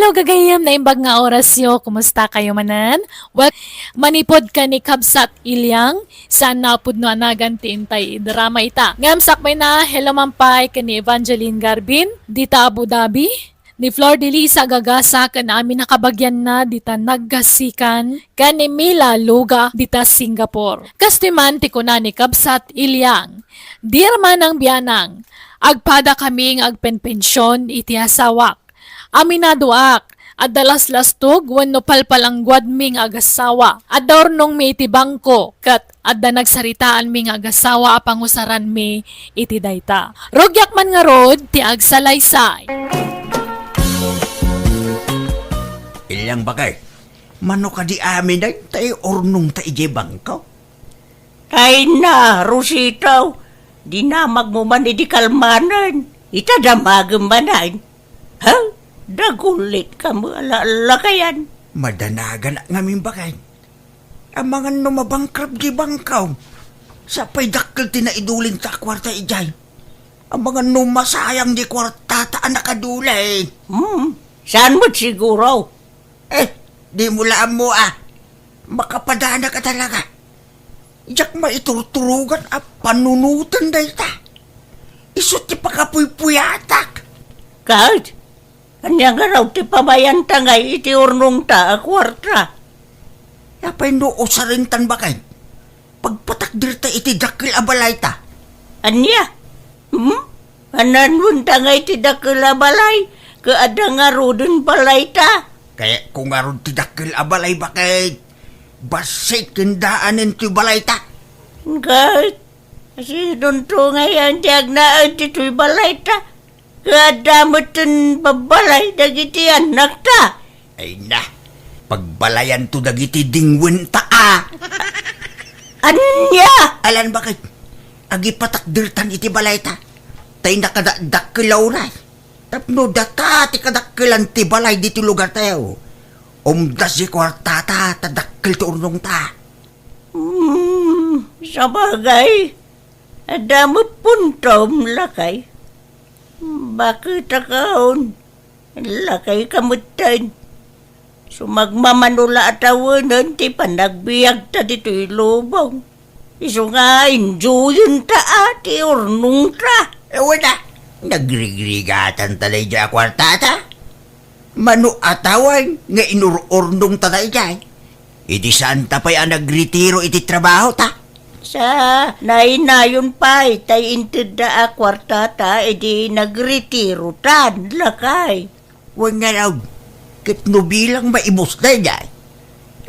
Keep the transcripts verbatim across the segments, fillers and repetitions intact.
Hello, gagayem, naimbag nga orasyo. Kumusta kayo manen? Well, manipod ken ni Kabsat Ilyang, saan na pudno a nagan ti intay idrama ita. Ngem sakbay na, hello man pay ken ni Evangeline Garbin, dita Abu Dhabi, ni Flor Delisa Gagasa ken amin a kabagianna dita Naggasikan, ken ni Mila Luga dita Singapore. Kastoy man ti kuna ni Kabsat Ilyang, Dear Manang Bianang, agpada kami nga agpenpension iti asawak. Aminadoak, adda laslastog wenno palpalangguadmi nga agasawa. Adda urnongmi iti bangko, ket adda nagsaritaanmi nga agasawa a pangusaranmi iti dayta. Rugiak man ngarud ti agsalaysay. Ilyang, bakay, mano kadi amin dayta urnongta idiay bangko? Ay na, Rosita, dinamagmo man idi kalmanen. Ita damagem manen. Ha? Dagulit ka mo, ala-, lakayan. Madanagan ngamin, bakay. Amangan no mabankrupt di bangko. Sa pay dakkel ti naidulingta a kuarta idiay. Amangan no masayang di kuartata a nakaduleng. Hmm, saan met siguro? Eh, di mo la ammo a. Makapadana ka talaga. Diak maiturturogan a panunoten dayta. Isu ti pakapuypuyatak. Ket, ania ngarud ti pamayanta ngay iti urnongta a kuarta? Apay no usarentan, bakay? Pagpatakderta iti dakkel a balayta. Ania? Hmm? An-anuenta ngay ti dakkel a balay? Ket adda ngaruden balayta? Kayatko ngarud ti dakkel a balay, bakay. Bassit ken daanen ti balayta. Ket, sidonto ngay ti agnaed ditoy balayta? Ket adda metten babbalay dagiti annakta. Ay na, pagbalayanto dagiti dingwenta a. Ania? Alan, bakit? Agipatakdertan iti balayta. Tay nakadakdakkel a uray. Tapno data ti kadakkelan ti balay ditoy lugartayo. Umdas ti kuartata, ta dakkel ti urnongta. Hmm, sabagay. Adda met puntom, lakay. Bakit akon? Lakay ka metten. Sumagmamano la a tawenen ti panagbiagta ditoy lubong. Isu nga enjoyenta a ti urnongta. Awan a, nagrigrigatanta daydiay a kuartata. Mano a tawen nga inur-urnongta daydiay. Idi saanta pay a nagretiro iti trabahota. Sa nainayon pay tay intedda a kuartata idi nagretirota, lakay. Wen ngarud, ket no bilang maibus daydiay,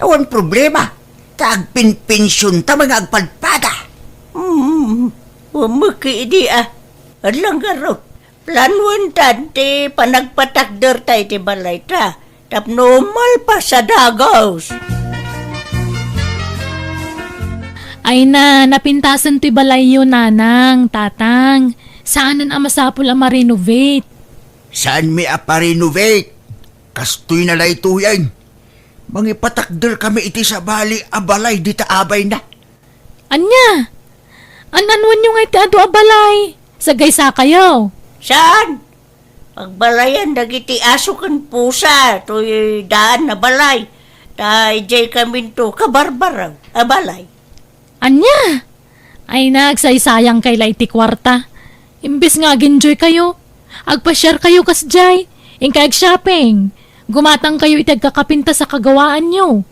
awan problema, ta agpenpensionta nga agpadpada. Hmm, umeki idi a. Adlang garot. Planuentan ti panagpatakderta iti balayta tapno malpas a dagus. Ay na, napintasen ti balayyo, nanang, tatang. Saanen a masapul a ma-renovate. Saanmi a pa-renovate? Kastoy na daytoyen. Mangipatakder kami iti sabali a balay dita abayna. Ania? An-anuenyo ngay ti adu a balay? Sagaysa kayo. Saan? Pagbalayan dagiti aso ken pusa toy daan a balay. Ta idiay kaminto kabarbaraw a balay. Ania? Ay, nagsaysayang kay la iti kuarta. Imbes nga agenjoy kayo, agpasiar kayo kasdiay, inkay agshopping. Gumatang kayo iti agkakapintas a kagawaanyo.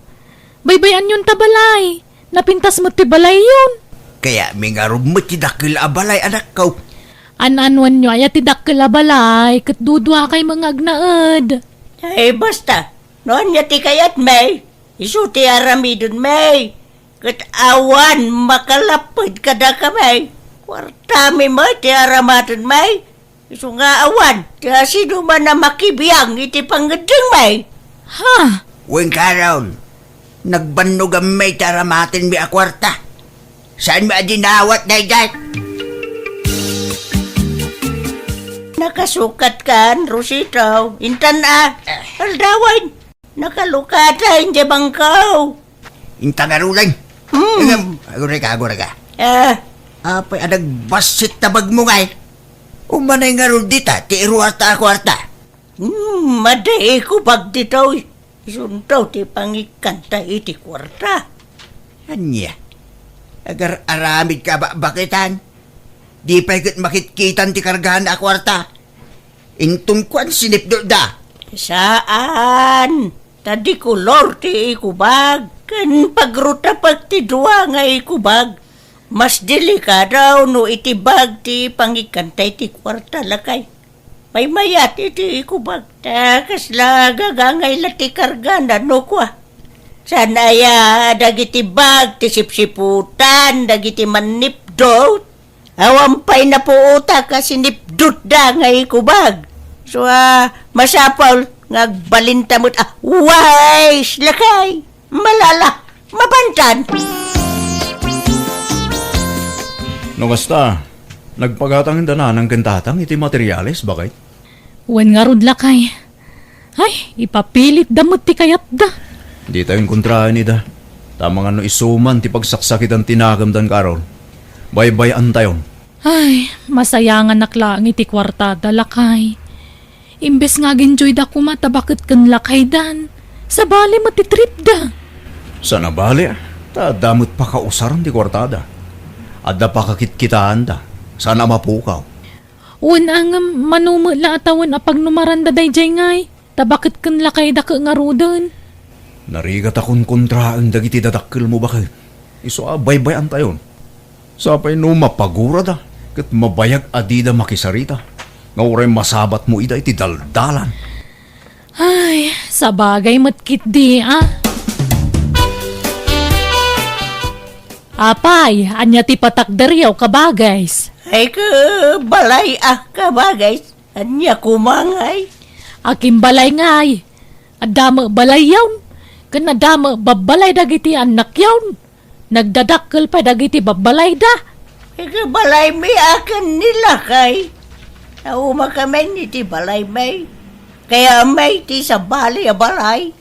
Baybay-anyon ta balay. Napintas met ti balayyon. Kayatmi ngarud met ti dakkel a balay, anakko. An-anuenyo aya ti dakkel a balay, ket dudua kay nga agnaed. Ay, basta. No ania ti kayatmi, isu ti aramidenmi. Ket awan makalapped kadakami. Kuartami met ti aramatenmi. Isu nga awan ti asidoman a makibiang iti pangngeddengmi. Ha? Wen, Carol, nagbannoganmi ti aramatenmi a kuarta. Saanmi a dinawat daydiay? Nakasukatkan, Rosito. Intan a. Eh. Aldawan. Nakalukatan idiay bangko. Inta ngaruden. Hmm. Agurayka, agurayka. Ah. Apay a nagbassit ta bagmo ngay? Umanay ngarud dita ti iruarta a kuarta. Hmm, madi, ikubag ditoy. Isunto ti pangikkanta iti kuarta. Ania? Agar-aramid ka bakbakitan? Di pay ket makitkitan ti kargana a kuarta? Inton kuan sinipdutda. Saan? Ta di kolor ti ikubag. Ken pagrutapek ti dua nga ikubag. Mas delikado no iti bag ti pangikkanta iti kuarta, lakay. Maymayat iti ikubag. Ta kasla gagangay la ti kargana no kua. Saan aya dagiti bag ti sipsiputan dagiti mannipdut? Awan pay napuotak a sinipdutda nga ikubag. So, ah, masapul nga agbalinta met a wais, lakay. Malala, mabantan. No kasta, nagpagatangenda nanang ken tatang iti materiales, bakay? Wen ngarud, lakay. Ay, ipapilitda met ti kayatda. Ditayon kontraen ida. Ta amangan no isu man ti pagsaksakitan ti nakemdan, Carol. Baybay-antayon. Ay, masayanganak laeng iti kuartada, lakay. Imbes nga agenjoyda koma ta baket ken lakaydan, sabali met ti tripda. Saan a bali, ta adda met pakausaren ti kuartada. Adda pakakitkitaanda. Saan a mapukaw. Wen, ngem mano met la a tawen a pagnumaranda daydiay ngay, ta baket ken lakayda ket ngaruden. Narigat a konkontraen dagiti dadakkelmo, baket. Isu a baybay-antayon. Sapay no mapagurada ket mabayag a dida makisarita, nga uray masabatmo ida iti daldalan. Ay, sabagay met ketdi, a. Apay, ania ti patakderyo, kabagays? Ay, ka balay a, kabagays. Ania koma ngay? Akin balay ngay? Adda met balayyon, ken adda met babbalay dagiti annakyon. Nagdadakkel pay dagiti babbalayda. Iti balaymi aken ni lakay. Naumakamin iti balaymi. Kayatmi ti sabali a balay.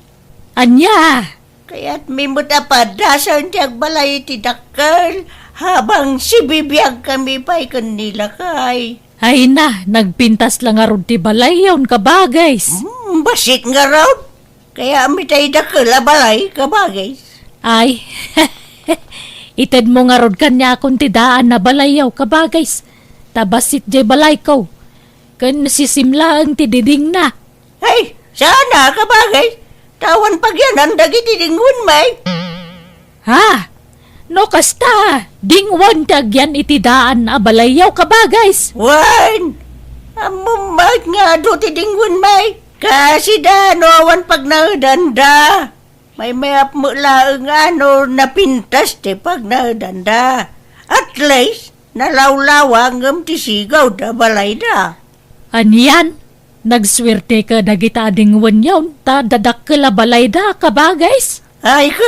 Ania? Kayatmi met a padasen ti agbalay iti dakkel, habang sibibiagkami pay ken ni lakay. Ay na, nagpintas la ngarud ti balayyon, kabagays. Hmm, bassit ngarud. Kayatmi tay dakkel a balay, kabagays. Ay, itedmo ngarud kaniakon ti daan a balayyo, kabagays. Ta bassit jay balayko. Ken sisim laeng ti didingna. Ay, saan a, kabagays. Ta awan pagyanan dagiti dingwenmi. Ha? No kasta, dingwen ti agyan iti daan a balayyo, kabagays. Wen, ammom met nga adu ti dingwenmi. Kasida no awan pagnaedanda. Maymayat met laeng a no napintas ti pagnaedanda. At least, nalawlawa ngem ti sigawda balayda. Anian? Nagsuerte ka dagita a dingwenyon ta dadakkel a balayda, kabagays? Ay, ka,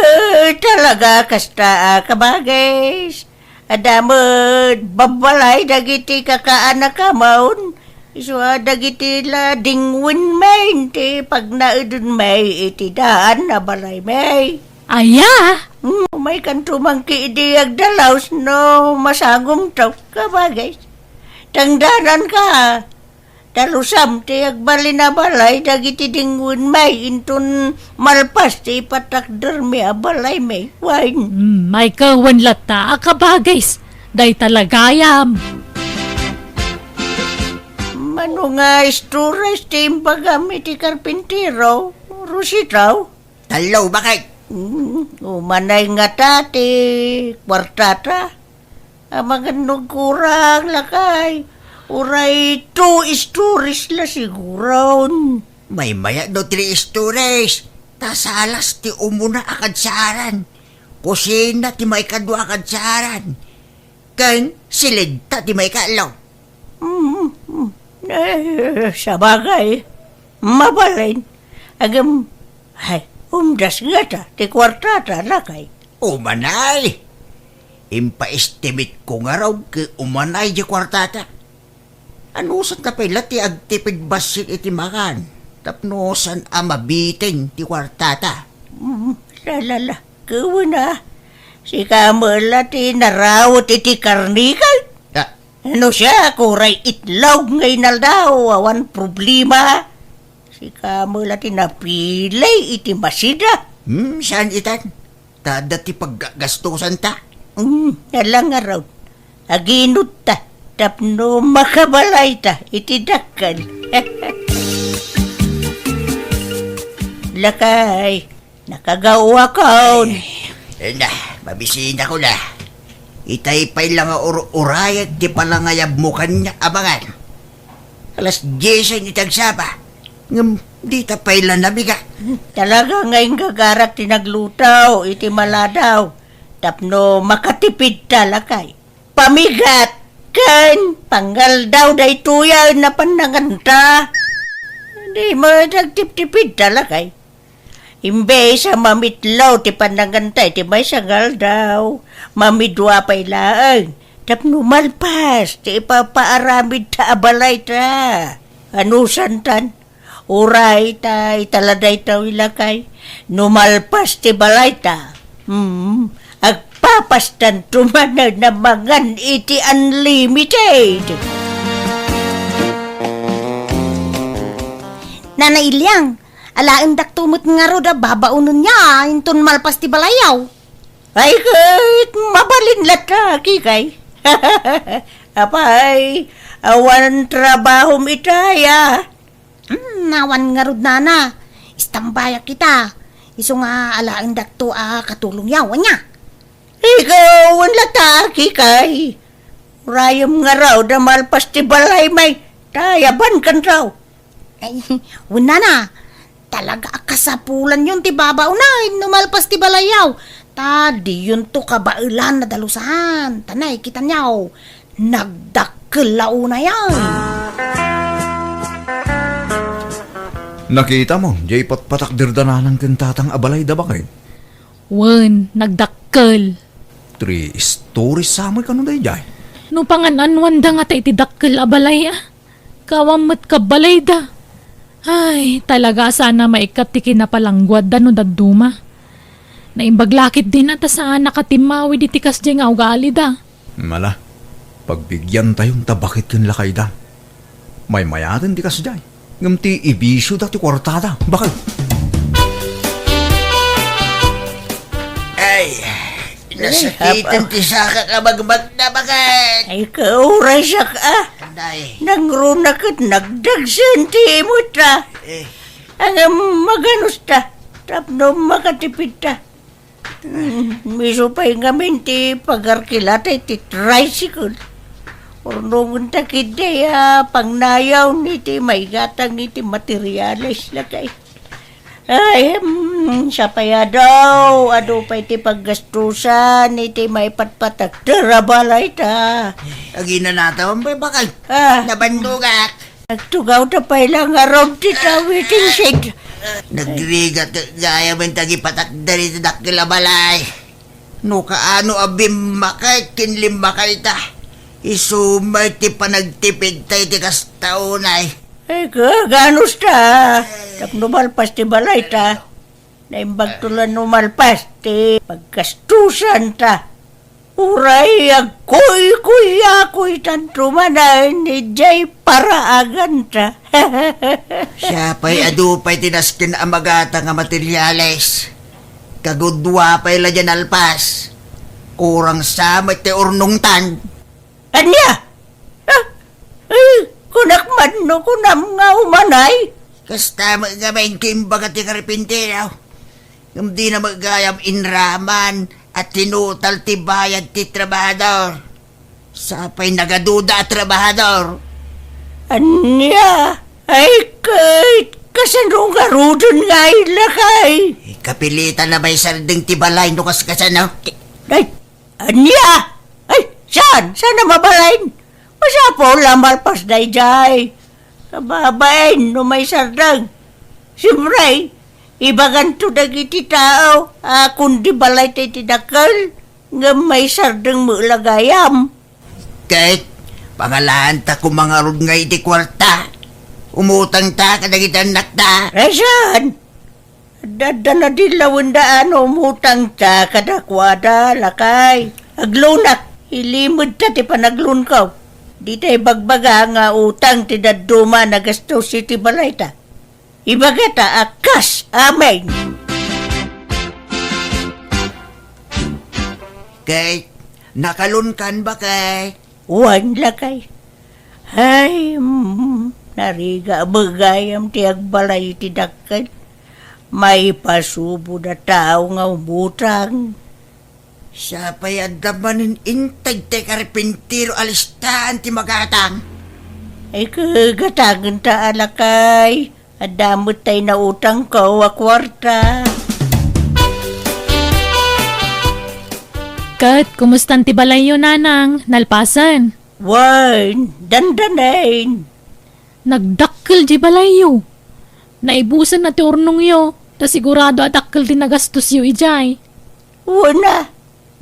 talaga kasta a, kabagays. Adda met babbalay dagiti kakaanakamon, isu a dagiti la dingwenmi ti pagnaedenmi iti daan a balaymi. Aya? Hmm, maykanto man ketdi agdalaus no masangomto, kabagays. Tangdananka, dalusam ti agbalin a balay dagiti dingwenmi inton malpas ti ipatakdermi a balaymi. Wen. Hmm, maykawan latta a kabagays. Dayta la gayam. Mano nga istorya ti imbagam iti karpintero, Rosita? Tallo, bakit? Hmm, umanay ngata ti kuartata. Amangan no agkurang, lakay. Uray two stories la siguron. Maymayat no three stories. Ta salas ti umuna a kadsaran. Kusina ti maikadua a kadsaran. Ken siledta ti maikatlo. Mm, mm. Eh, sabagay. Mabalin. Agem, ay, umdas ngata ti kuartata, lakay. Umanay! Impaestimate ko ngarud ket umanay di kuartata. Anusanta pay la ti agtipid bassit iti makan, tapno saan a mabitin ti kuartata? Mm, salala, kawen a. Sika met la ti narawet iti karnikal. Ah. No siak, uray itlog nga inaldaw, awan problema. Sika met la ti napili iti masida. Hmm, saan itan? Ta adda ti paggasgastusanta. Hmm, ala ngarud. Aginuta tapno makabalayta iti dakkel. Lakay, nakagawakon. Eh, na, mabisinakon a. Itay pay la nga ur-urayek ti panangayabmo kaniak, Amangan. Alas diesen iti agsapa, ngem dita pay la namigat. Talaga nga inggagarak ti nagluto iti maladaw tapno makatipidta, lakay. Pamigat ken pangaldaw daytoy a napan nanganta. Di met agtiptipidta, lakay. Imbes a mamitlo ti pannanganta iti maysa nga aldaw, mamidua pay laeng tapno malpas ti ipapaaramidta a balayta. Anusantan, uray ta ita la daytoy, lakay, no malpas ti balayta, hmm, agpapastanto manen a mangan iti unlimited. Nana Iliang, alaendakto met ngarud a babaonenyo inton malpas ti balayyo. Ay, ket mabalin latta, Kikay. Apay, awan trabahom itay a? Hmm, awan ngarud, nana. Istambayak ita. Isu nga alaendakto a katulongyo, ania? Ikaw, wen latta, Kikay. Urayem ngarud a malpas ti balay may tayaban kantaw. Ay, wen nana, talaga a kasapulanyon ti babaonen no malpas ti balayyo. Ta diyonto kabaelan a dalusan. Ta nay, kitanyo, nagdakkel la unayen. Nakitam, diay patpatakderda nanang ken tatang a balayda, baket? Wen, nagdakkel. Three stories sa met kano daydiay? No pangan-anuanda ngata iti dakkel a balay, a? Kaawan met kabalayda. Ay, talaga a saan a maikkat ti kinapalangguadda no dadduma. Naimbag la ketdin a ta saan a katimmawid iti kasdiay nga ugalida. Ala, pagbigiantayon ta baket ken lakayda. Maymayaten ti kasdiay, ngem ti ibisioda ti kuartada, baket. Ay, nasakiten ti sakak a magmagna, baket. Ay, kaurasak a. Anday. Nangruna ket nagdagsen ti imutta. Eh. Ngem maganusta, tapno makatipidta. Hmm, isu pay ngamin ti pagarkilata iti tricycle. Urnongenta ketdi a pangnayaw iti maigatang iti materiales, lakay. Ay, hmm, sapay adu, adu pay ti paggastusan iti maipatpatakder a balayta. Aginanatawan pay, baket. Ah. Nabannogak. Nagtugawda pay la ngarud ti tawiting sed. Nagrigat gayam ti agipatakder iti dakkel a balay. No kaano a bimmakay ken limmakayta, isu met ti panagtipidta iti kasta unay. Ay, kaganusta? Tapno malpas ti balayta. Naimbagto la no malpas ti paggastusanta. Uray agkuykuyakuytanto manen idiay paraaganta. Siapay adu pay ti nasken a magatang a materiales. Kagudua pay la diay nalpas. Kurang sa met ti urnongtan. Ania? Ah, ay, kunak man no kunam nga umanay? Kasta met ngamin ti imbaga ti karpintero. Ngem dina met gayam inraman a tinutal ti bayad ti trabahador. Sapay nagaduda a trabahador. Ania? Ay, ket kasano ngaruden nga ay lakay? Kapilitan a maisardeng ti balay no kas-, kasano? Ay, ania? Ay, saan? Saan a mabalin? Masapul a malpas daydiay. Kababain no maisardeng. Siempre, ibaganto dagiti tao a kundi balayta iti dakkel, ngem maisardeng met la gayam. Ket, pangalaanta koma ngarud nga iti kuarta. Umutangta kadagiti annakta. Rason! Adda, adda nadin lawenda a no umutangta kadakuada, lakay. Agloanak, ilimedta ti panaglonko. Dita ibagbaga nga utang ti dadduma a nagastos iti balayta. Ibagata a kas amin. Kay, nakalunkan ba kay? Wan lakay. Ay, mm, narigat gayam ti agbalay iti dakkel. Maipasubo da tao nga umutang. Sapay adda manen integ ti karpintero a listaan ti magatang. Ay, kagatangen ta a lakay. Adda met tay nautangko a kuarta. Ket, kumustan ti balayyo, nanang? Nalpasen? Wen, dandanain. Nagdakkel di balayyo. Naibusen na ti urnongyo, ta sigurado a dakkel ti nagastosyo idiay. Wen a,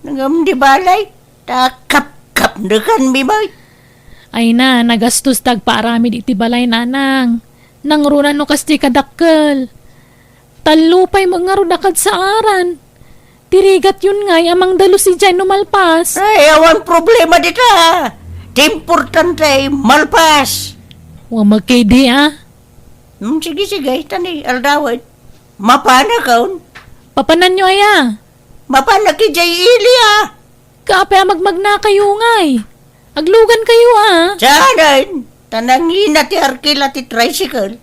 ngem di balay, ta kapkapnekanmi met. Ay na, nagastos ta agpaaramid iti balay, nanang. Nangruna no kasta kadakkel. Tallo pay met ngarud a kadsaaran. Ti rigatyon ngay a mangdalus idiay no malpas. Ay, awan problema dita. Ti importante, malpas. Wa makidi, ah. Hmm, sige, sige, tani, aldawen. Mapanakon? Papananyo aya? Mapanak idiay ili, ah. Kape a magmagnakayo ngay. Aglugan kayo, ah. Saanen? Ta nangina ti arkila ti tricycle.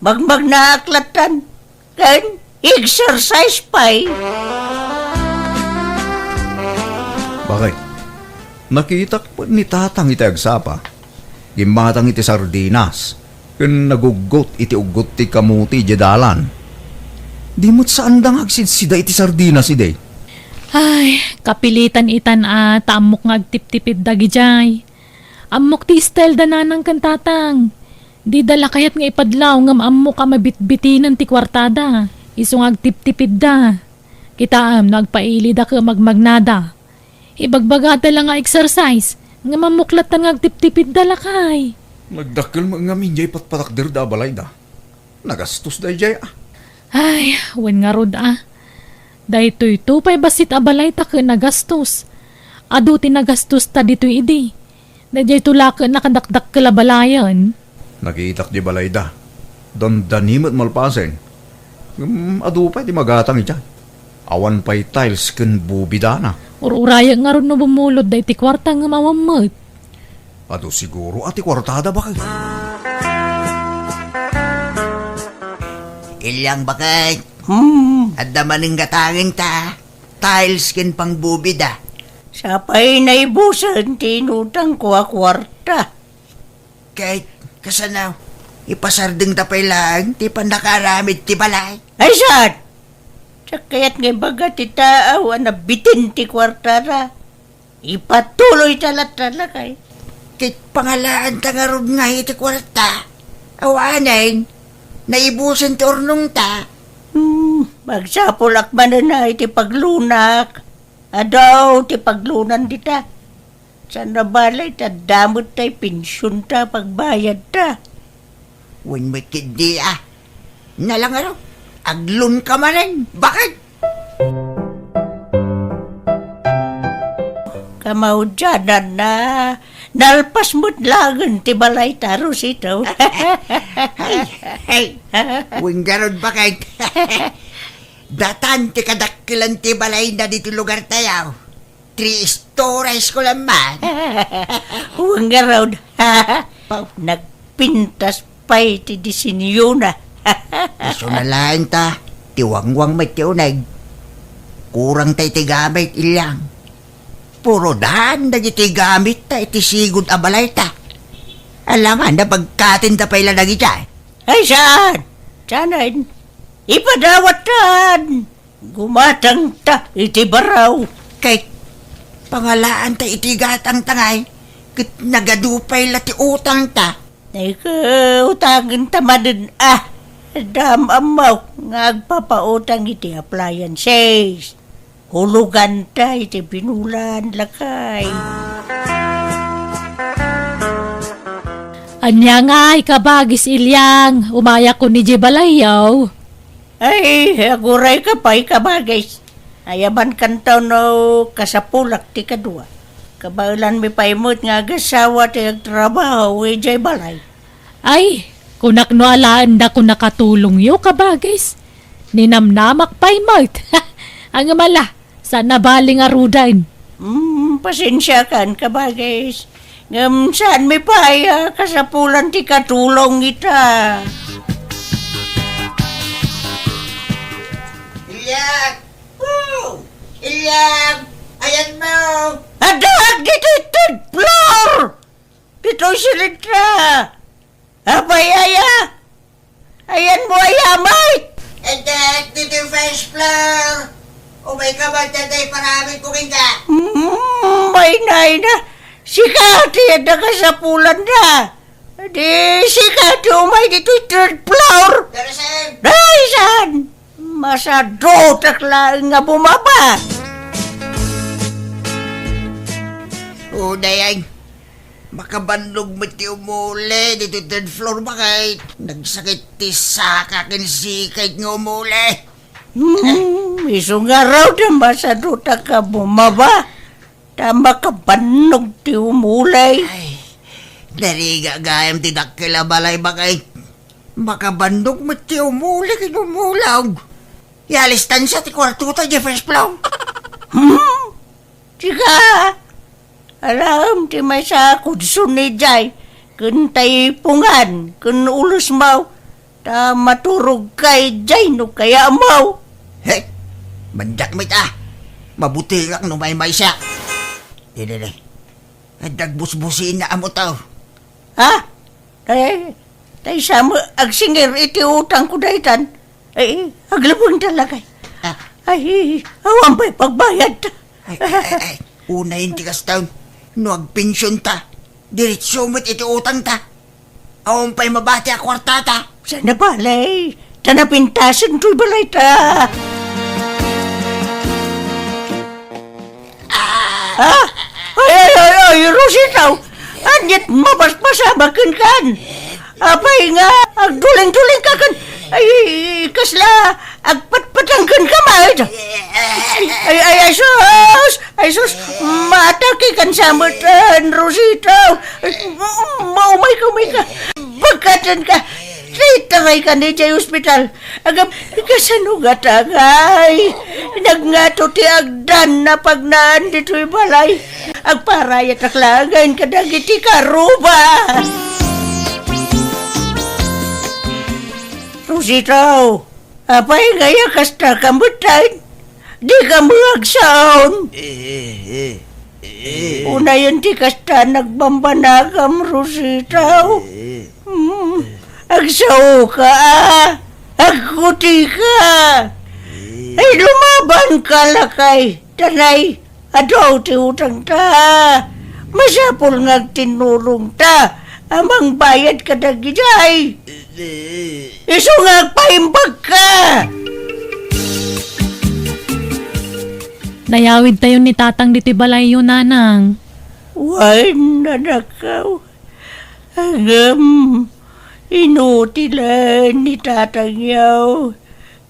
Magmagnaak lattan. Ken exercise pay. Bakit? Nakitak ni Tatang iti agsapa. Gimmatang iti sardinas, ken naguggot iti uggot ti kamuti idiay dalan. Di met saanda nga agsidsida iti sardinas idi. Ay, kapilitan itan a ta ammok nga agtiptipid dagidiay. Ammok ti style da nanang ken tatang. Dida la kayat nga ipadlaw ngem ammok a mabitbitinen ti kuartada. Isu nga agtiptipidda. Kitaem no agpailida ken magmagnada. Ibagbagada la nga exercise, ngem ammok lattan nga agtiptipidda lakay. Nagdakkel met ngamin diay patpatakderda a balayda. Nagastos daydiay, ah. Ay, wen ngarud, ah. Daytoyto pay bassit a balay ta ket nagastos. Adu ti nagastosta ditoy idi. Daydiayto la ket nakadakdakkel a balayen. Nakitak di balayda. Dandani met malpasen. Ngem adu pay ti magatang idiay. Awan pay tiles ken bubidana. Ur-urayek ngarud no bumulod daytoy kuarta ngem awan met. Adu siguro a ti kuartada, bakay. Ilyang, bakay. Hmm. Adda manen gatangenta. Tiles ken pangbubida. Sapay naibusen ti inutangko a kuarta. Ket kasano, ipasardengta pay laeng ti pannakaaramid ti balay? Ay, saan? Sakayat nga ibaga ti taaw a nabitin ti kuartara. Ipatuloyta latta lakay. Ket pangalaanta ngarud nga iti kuarta. Awanen, naibusen ti urnongta. Hmm, magsapulak manen a iti paglunak. Adu ti paglunan dita. Saan a balay ta adda met tay pensionta, pagbayadta. Wen met ketdi a. Nalangaro, aglunka manen, bakit? Kamaudiananna, nalpas met laeng ti balay ta, Rosito. Ay, ay. Wen ngarud, bakit? Datan ti kadakkelan ti balayna ditoy lugartayo. Three stories ko lang man. Wen ngarud. Pau. Nagpintas pay ti disenyona. Isu na laeng ta, ti wangwang met ti uneg. Kurang ta iti gamit, Ilyang. Puro daan dagiti gamit ta iti sigud a balay ta. Alangan, napagkatin ta pay la dagiti. Ay, saan? Saanen? Ipadawatan! Gumatangta iti baraw. Kay pangalaanta iti gatangta ngay, ket nagadu pay la ti utangta. Ay, ket utangenta manen a. Dam ammo nga agpapautang iti appliances. Huloganta iti binulan, lakay. Ania ngay, kabagis Ilyang, umayakon idiay balayyo? Ay, agurayka pay, kabagis. Ayabankanto no kasapulak ti kadua. Kabaelanmi pay met nga agasawa ti agtrabaho idiay balay. Ay, Kunak no alaenda ko nakatulongyo, kabagis. Ninamnamak pay met. Ngem ala, saan a bali ngaruden. Mm, pasensiakan, kabagis. Ngem saanmi pay a kasapulan ti katulong ita. Ilyang! Oh! Ilyang! Ayanmo! Addaak ditoy third floor! Ditoy silidra! Apay aya? Ayanmo aya met? Addaak ditoy first floor! Umayka man dayta iparamidko kenka! Mm, maynayna. Sika ti adda kasapulanda. Di sika ti umay ditoy third floor. Darasen! Darasen! Masadutak laeng nga bumaba. O, dayag. Makabannog met ti umuli ditoy third floor, bakit? Nagsakit ti saka ken sikay nga umuli. Hmm, isu ngarud a masadutak nga bumaba. Ta makabannog ti umuli. Ay, narigat gayam ti dakkel a balay, bakit? Makabannog met ti umuli ken umulog. Ialistan sa ti kuartota, Jefferson Plum. Hmm? Sika, aram ti maysa a kudson idiay, ken taipungan, ken ulusmaw, ta maturogka idiay no kayatmo. He, mandak met a. Mabutengak no maymaysa. Didi, didi. Adda agbusbusina a motor. Ha? Ay, tay sa mo agsingir iti utangko daytan. Ay, aglubeng talaga. Ah. Ay, awan pay pagbayad. Ay, ay, ay, ay. Unayen ti kastan. No agpensionta, diretso met iti utangta. Awan pay mabati a kuartata. Saan a bale, ta napintasen toy balayta. Ah! Ay, ay, ay, ay, Rosita! Ania't mapaspasamak kenka? Apay nga agdulingdulingka ken, ay, kasla agpatpatang kenka met? Ay, ay, ay, sus! Ay, sus! Maatakekan sa met, Rosita! Ay, maumayka, umayka! Pagkatenka! Itaray ka ni jay ospital. Agam, kasano nga tagay? Nagngato ti agdan a pagnaan ditoy balay. Agparayatak laengen kadagiti karuba. Rosita, apay nga aya kasta ka met? Dika met agsaon. Eh, eh, eh, eh. Unayen ti kasta nagbambanagam, Rosita. Eh, eh. Hmm, agsaoka, a. Agkutika. Eh. Ay, lumabanka, lakay. Tanay, adu ti utangta. Masapul nga agtinnulongta a mangbayad kadagijay. Isu nga agpaimbagka! Nayawidtayon ni Tatang ditoy balayyo, Nanang. Wen, anakko. Ngem, inutilen ni Tatangyo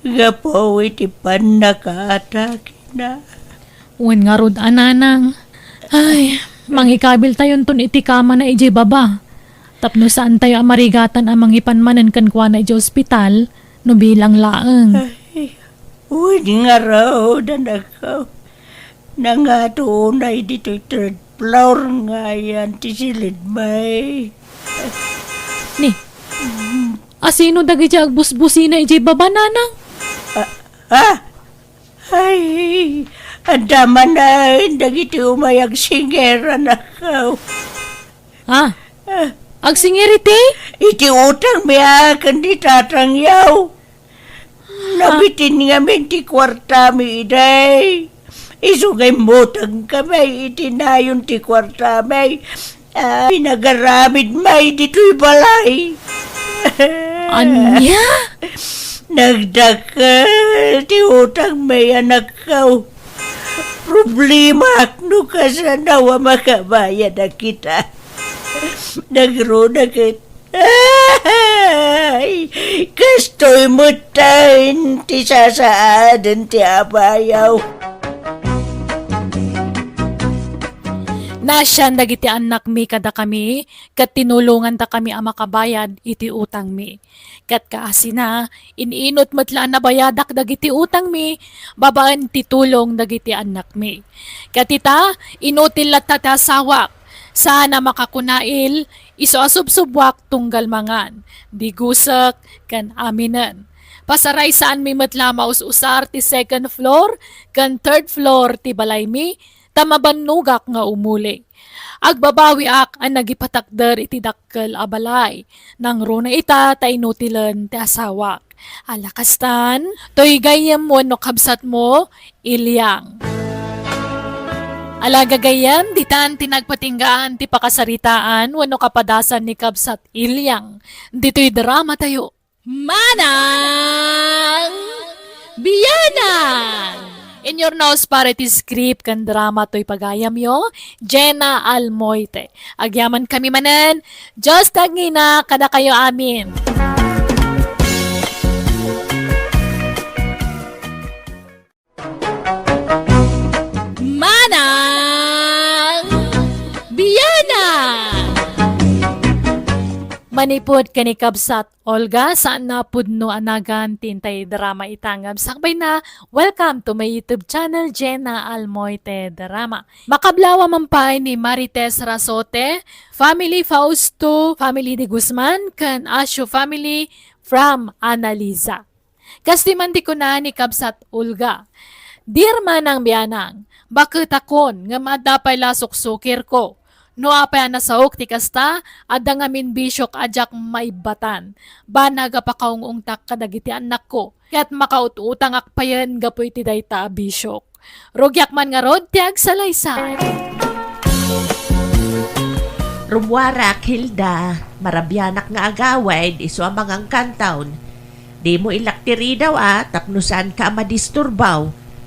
gapu iti pannakaatakena. Wen ngarud a, Nanang. Ay, mangikabiltayonton iti kamana idiay baba. Tapno saantayo a marigatan a mangipan manen kenkuana idiay ospital no bilang laeng. Ay, wen ngarud, anakko. Nangato unay ditoy third floor nga ayan ti silidmi. Ni, asino dagiti agbusbusina idiay baba, Nanang? Ah, ah, Ay, adda manen dagiti umay agsingir, anakko. Ah, agsingir iti? Iti utangmi a ken ni Tatangyo. Ah. Nabitin ngamin ti kuartami idi. Isu nga immutangkami iti nayon ti kuartami. Ah, pinagaramidmi ditoy balay. Ania? Nagdakkel ti utangmi, anakko. Problemaak no kasano a makabayad a kita. Nagruna ket, ay, kastoy metten ti sasaaden ti abayo. Naasian dagiti annakmi kadakami, ket tinulongandakami a makabayad iti utangmi. Ket kaasina, in-inut met la a nabayadak dagiti utangmi babaen ti tulong dagiti annakmi. Ket ita, inutil latta ti asawak, saan a makakunail, isu a subsubuak tunggal mangan, digusek, ken aminen. Pasaraysaanmi met la a maus-usar ti second floor ken third floor ti balaymi, ta mabannogak nga umuli. Agbabawiak a nagipatakder iti dakkel a balay. Nangruna ita ta inutilen ti asawak. Ala kastan, toy gayyem wenno kabsatmo, Ilyang. Ala gagayyem, ditan ti nagpatinggaan ti pakasaritaan wenno kapadasan ni kabsat Ilyang. Ditoy drama tayo. Manang Bianang! In your nose, para iti script ken drama toy pagayamyo, Jenna Almoite. Agyaman kami manen, Dios ti agngina kadakayo amin. Manang Bianang! Manipud ken ni kabsat Olga, saan a pudno a nagan ti intay drama ita ngem sakbayna, welcome to my YouTube channel, Jenna Almoite Drama. Makablawa man pay ni Marites Rasote, family Fausto, family de Guzman, ken Asio family from Analiza. Kas di man ti kuna ni kabsat Olga, "Dear Manang Bianang, baketakon ngem adda pay la suksukirko. No apay a nasaok ti kasta, adda ngamin bisiok a diak maibbatan. Banag a pakaung-ungtak kadagiti annakko, ket makaut-utangak payen gapu iti dayta a bisiok. Rugiak man ngarud ti agsalaysay." Rummuarak, Hilda. Marabianak nga agawid, isu a mangangkantaon. Dimo ilak ti ridaw a, tapno saanka a madisturbaw.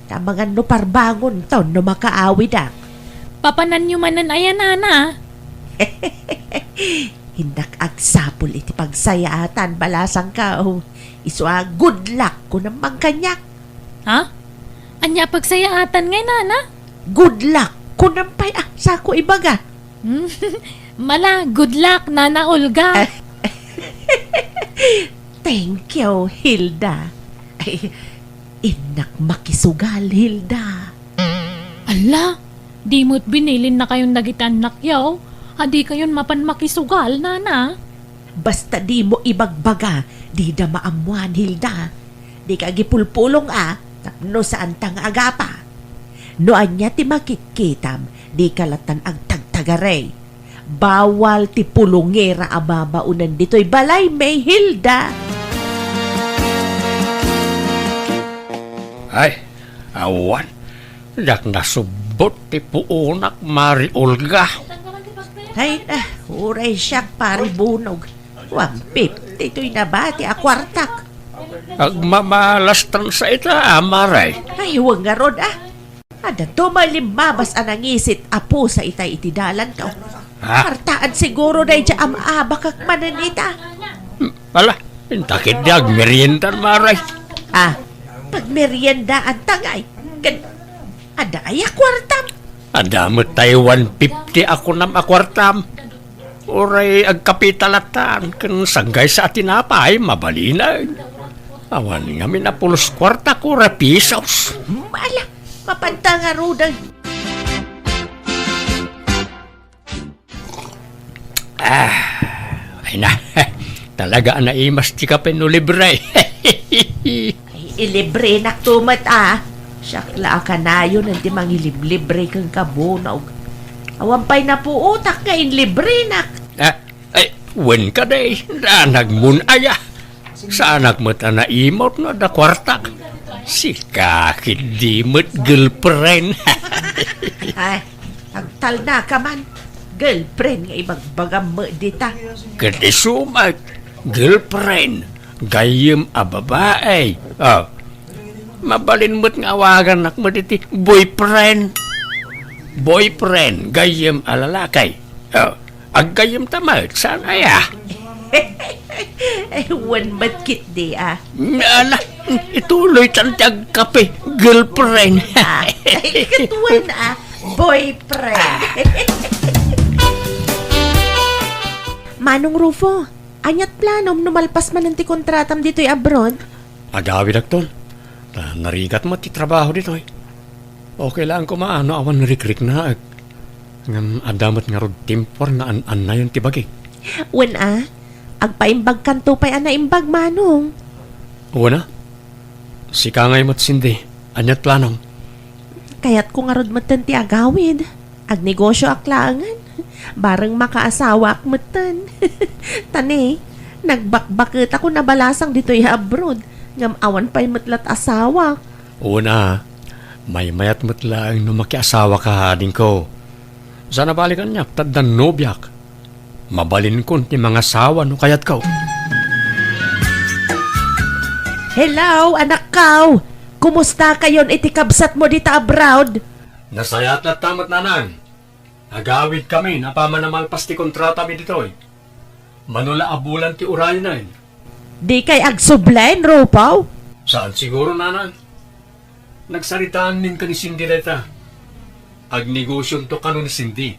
Ta mangan no parbangonton no makaawidak. Papananyo manen aya, nana? Innak agsapul iti pagsayaatan, balasangko. Isu a, "Good luck," kunam man kaniak. Ha? Ania a pagsayaatan ngay, nana? "Good luck," kunam pay a, sako ibaga. Hmm? Mala, good luck, Nana Olga. Thank you, Hilda. Ay, innak makisugal, Hilda. Ala, di met binilinnakayon dagiti annakyo, a dikayon mapan makisugal, nana. Basta dimo ibagbaga, dida maammoan, Hilda. Dika agipulpulong a, tapno saanta nga agapa. No ania ti makitkitam, dika lattan agtagtagari. Bawal ti pulongera a mabaonen ditoy balaymi, Hilda. Ay, awan. Diak nasubbot ti puonak, Mari Olga. Ay na, uray siak, Pari Bunog. One fifty toy nabati a kuartak. Agmamalastan sa ita, Mari. Ay, wen ngarud, a. Adda to may limmabas a nangisit a pusa itay iti dalanto. Ha? Kuartaan siguro daydiay a maabakak manen ita. Hmm, ala, inta ketdi agmeriendan, Mari. A, pagmeriendaanta ngay. Ken, adda aya kuartam? Adda met tay one fifty a kunam a kuartam. Uray agkapita lattan, ken sanggaysa a tinapay, mabalinen. Awan ngamin a pulos kuarta, kora pisos. Ala, mapanta ngaruden. A, ay na. Talaga a naimas ti kape no libre. Ay, ilibrenakto met, a. Siak la a kanayon ti mangiliblibre kenka, Bunog. Awan pay napuotak nga inlibrenak. A, ay, wen kadi, danagmon aya. Saanak met a naimut no adda kuartak. Sika ketdi met girlfriend. Ay, agtalnaka man. Girlfriend nga ibagbagam met dita. Ket isu met, girlfriend, gayyem a babai. A, mabalin met nga awagannak met iti boyfriend. Boyfriend, gayyem a lalaki. A, aggayyemta met, saan aya? Ay, wen met ketdi, a. Ala, ituloytan ti agkape, girlfriend. A, ay, ket wen, a. boyfriend. Manong Rufo, ania't planom no malpas manen ti kontratam ditoy abroad? Agawidakton. Ta narigat met ti trabaho ditoy. Okay lang koma no awan rikriknaek. Ngem adda met ngarud timpuar nga an-annayon ti bagik. Wen a, agpaimbagkanto pay a naimbag, Manong. Wen a, sika ngay met, Cindy, ania't planom? Kayatko ngarud metten ti agawid. Agnegosioak laengen. Bareng makaasawaak metten. Ta ne, nagbakbaketako nabalasang ditoy abroad. Ngem awan pay met la't asawak. Wen a, maymayat met laeng no makiasawaka, adingko. Saan a bale kaniak, ta addan nobiak. Mabalinkon ti mangasawa no kayatko. Hello, anakko! Kumustakayon iti kabsatmo dita abroad? Nasayaat latta met, nanang. Agawidkamin a paman a malpas ti kontratami ditoy. Mano la a bulan ti uraynen. Dikay agsublen, Rufo? Saan siguro, nanang. Nagsaritaan min ken ni Cindy dayta. Agnegosionto kano ni Cindy.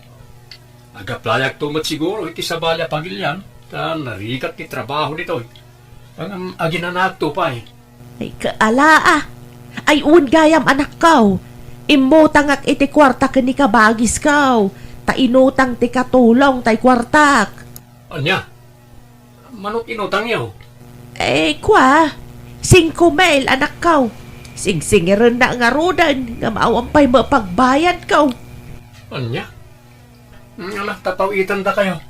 Agaplayakto met siguro iti sabali a pagilian, ta narigat ti trabaho ditoy. Ngem aginanaakto pay. Ay, kaala a. Ay, wen gayam, anakko. Immutangak iti kuarta ken ni kabagisko. Ta inutang ti katulong tay kuartak. Ania? Manok inutangyo? Eh, kua, singko mil, anakko. Singsingirennak ngaruden, ngem awan pay mapagbayadko. Ania? Hmm, ala, ta paw-itandakayo.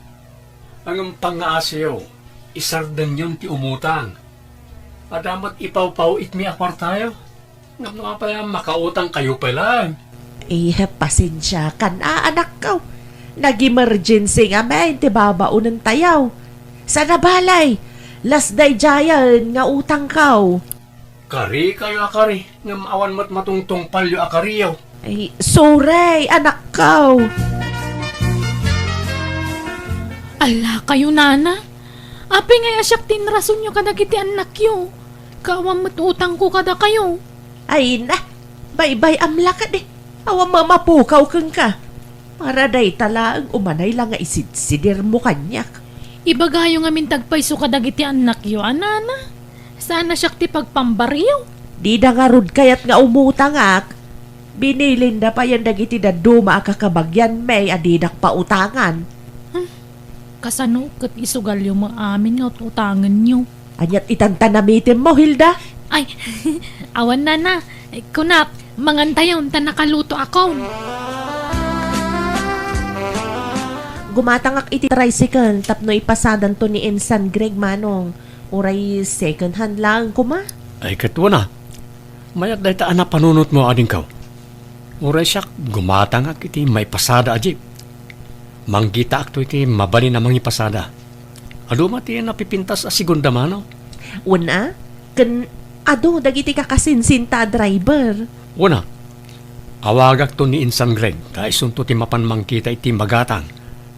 Ngem pangngaasiyo, isardenyon ti umutang. Adda met ipawpaw-itmi a kuartayo. Ngem no apay a makautangkayo pay laeng? Eh, pasensiakan a, anakko. Nag-emergency ngamin ti babaonentayo. Saan a bale, las daydiayen nga utangko. Karikayo a kari, ngem awan met matungtungpalyo a kariyo. Ay, sorry, anakko. Allakayo, nana. Apay ngay a siak ti inrasonyo kadagiti annakyo? Ket awan met utangko kadakayo. Ay na, baybay-am la kadi. Awan mamapukaw kenka. Para dayta laeng umanay la nga isidsidirmo kaniak. Ibagayo ngamin ti agpayso kadagiti annakyo, a nana. Saan a siak ti pagpambaryo. Dida ngarud kayat nga umutangak. Binilinda payen dagiti dadduma a kakabagianmi a didak pautangan. Hmm. Kasano ket isugalyo met amin nga ut-utangenyo? Ania't itan ta namitemmo, Hilda? Ay, awan, nana. Kunak, mangantayon ta nakalutoakon. Gumatangak iti tricycle tapno ipasadanto ni Insan Greg, manong. Uray second hand laeng koma. Ay, ket wen a. Mayat dayta a napanunotmo, adingko. Uray siak, gumatangak iti maipasada a jeep. Manggitaakto iti mabalin a mangipasada. Adu met ti napipintas a segunda mano. Wen a, ken adu dagiti kakasinsinta a driver. Wen a, awagakto ni Insan Greg, ta isunto ti mapan mangkita iti magatang.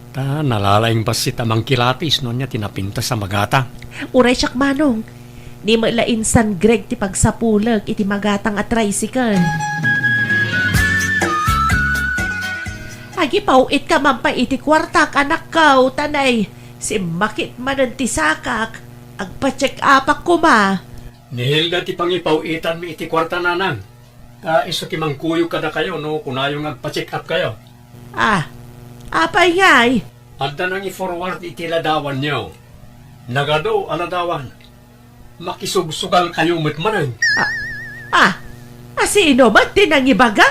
Ta nalalaing bassit a mangkilatis no ania ti napintas a magatang. Uray siak, manong. Ni met la Insan Greg ti pagsapulek iti magatang a tricycle. Agipaw-itka man pay iti kuartak, anakko, ta nay, simmakit manen ti sakak. Agpa-check-upak koma. Ni Hilda ti pangipaw-itanmi iti kuarta, nanang. Ta isu ti mangkuyog kadakayo no kunayo nga agpa-check-up kayo. Ah, apay ngay? Adda nangi-forward iti ladawanyo. Nagadu a ladawan. Makisugsugalkayo met manen. Ah, ah, a sino met ti nangibaga?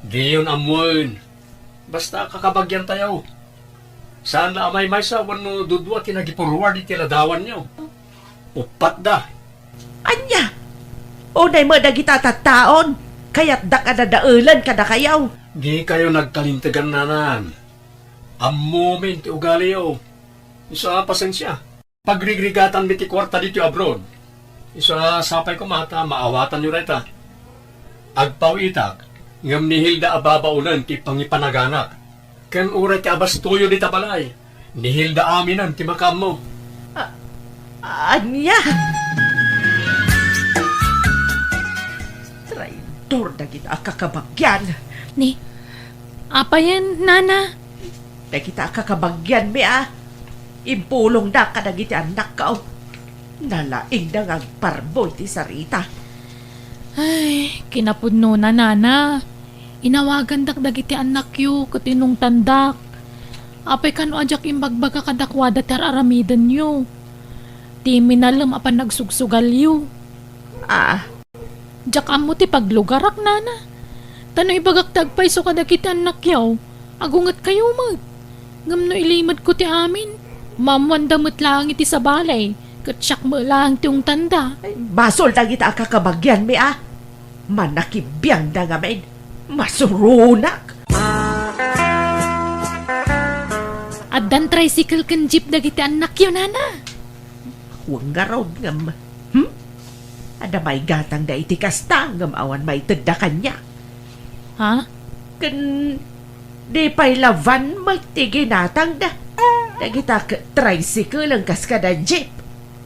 Diyon ammoen. Basta kakabagiantayo. Saan la a maymaysa wenno dudua ti nagi-forward iti ladawanyo. Uppat da. Ania? Unay met dagita tattaon, kayatdak a dadaelen kadakayo. Dikayo nagkalintegan, nanang. Ammomin ti ugaliyo. Isu a pasensia. Pagrigrigatanmi ti kuarta ditoy abroad. Isu a sapay koma ta maawatanyo dayta. Agpaw-itak, ngem ni Hilda a babaonen ti pangipanaganak. Ken uray ti abastoyo dita balay, ni Hilda aminen ti makaammo. A-, ania? Traidor dagita a kakabagian. Ni, Apayen, nana? Dagita a kakabagianmi a impulongda kadagiti annakko. Nalaingda nga agparbo iti sarita. Ay, kinapudnona, nana. Inawagandak dagiti annakyo ket inungtandak. Apay kano a diak imbagbaga kadakuada ti ar-aramidenyo, ti minalem a panagsugsugalyo? Ah. Diak ammo ti paglugarak, nana. Ta no ibagak ti agpayso kadagiti annakyo, agungetkayo met. Ngem no ilimedko ti amin, maammoanda met laeng iti sabali, ket siak met laeng ti ungtanda. Ay, basol dagita a kakabagianmi a. Manakibiangda ngamin. Masuronak. Addan tricycle ken jeep dagiti annakyo, nana. Wen ngarud ngem, hmm? Adda maigatangda iti kasta ngem awan maitedda kaniak. Ha? Ken di pay la van met ti ginatangda. Dagita ket tricycle ken kas kada jeep.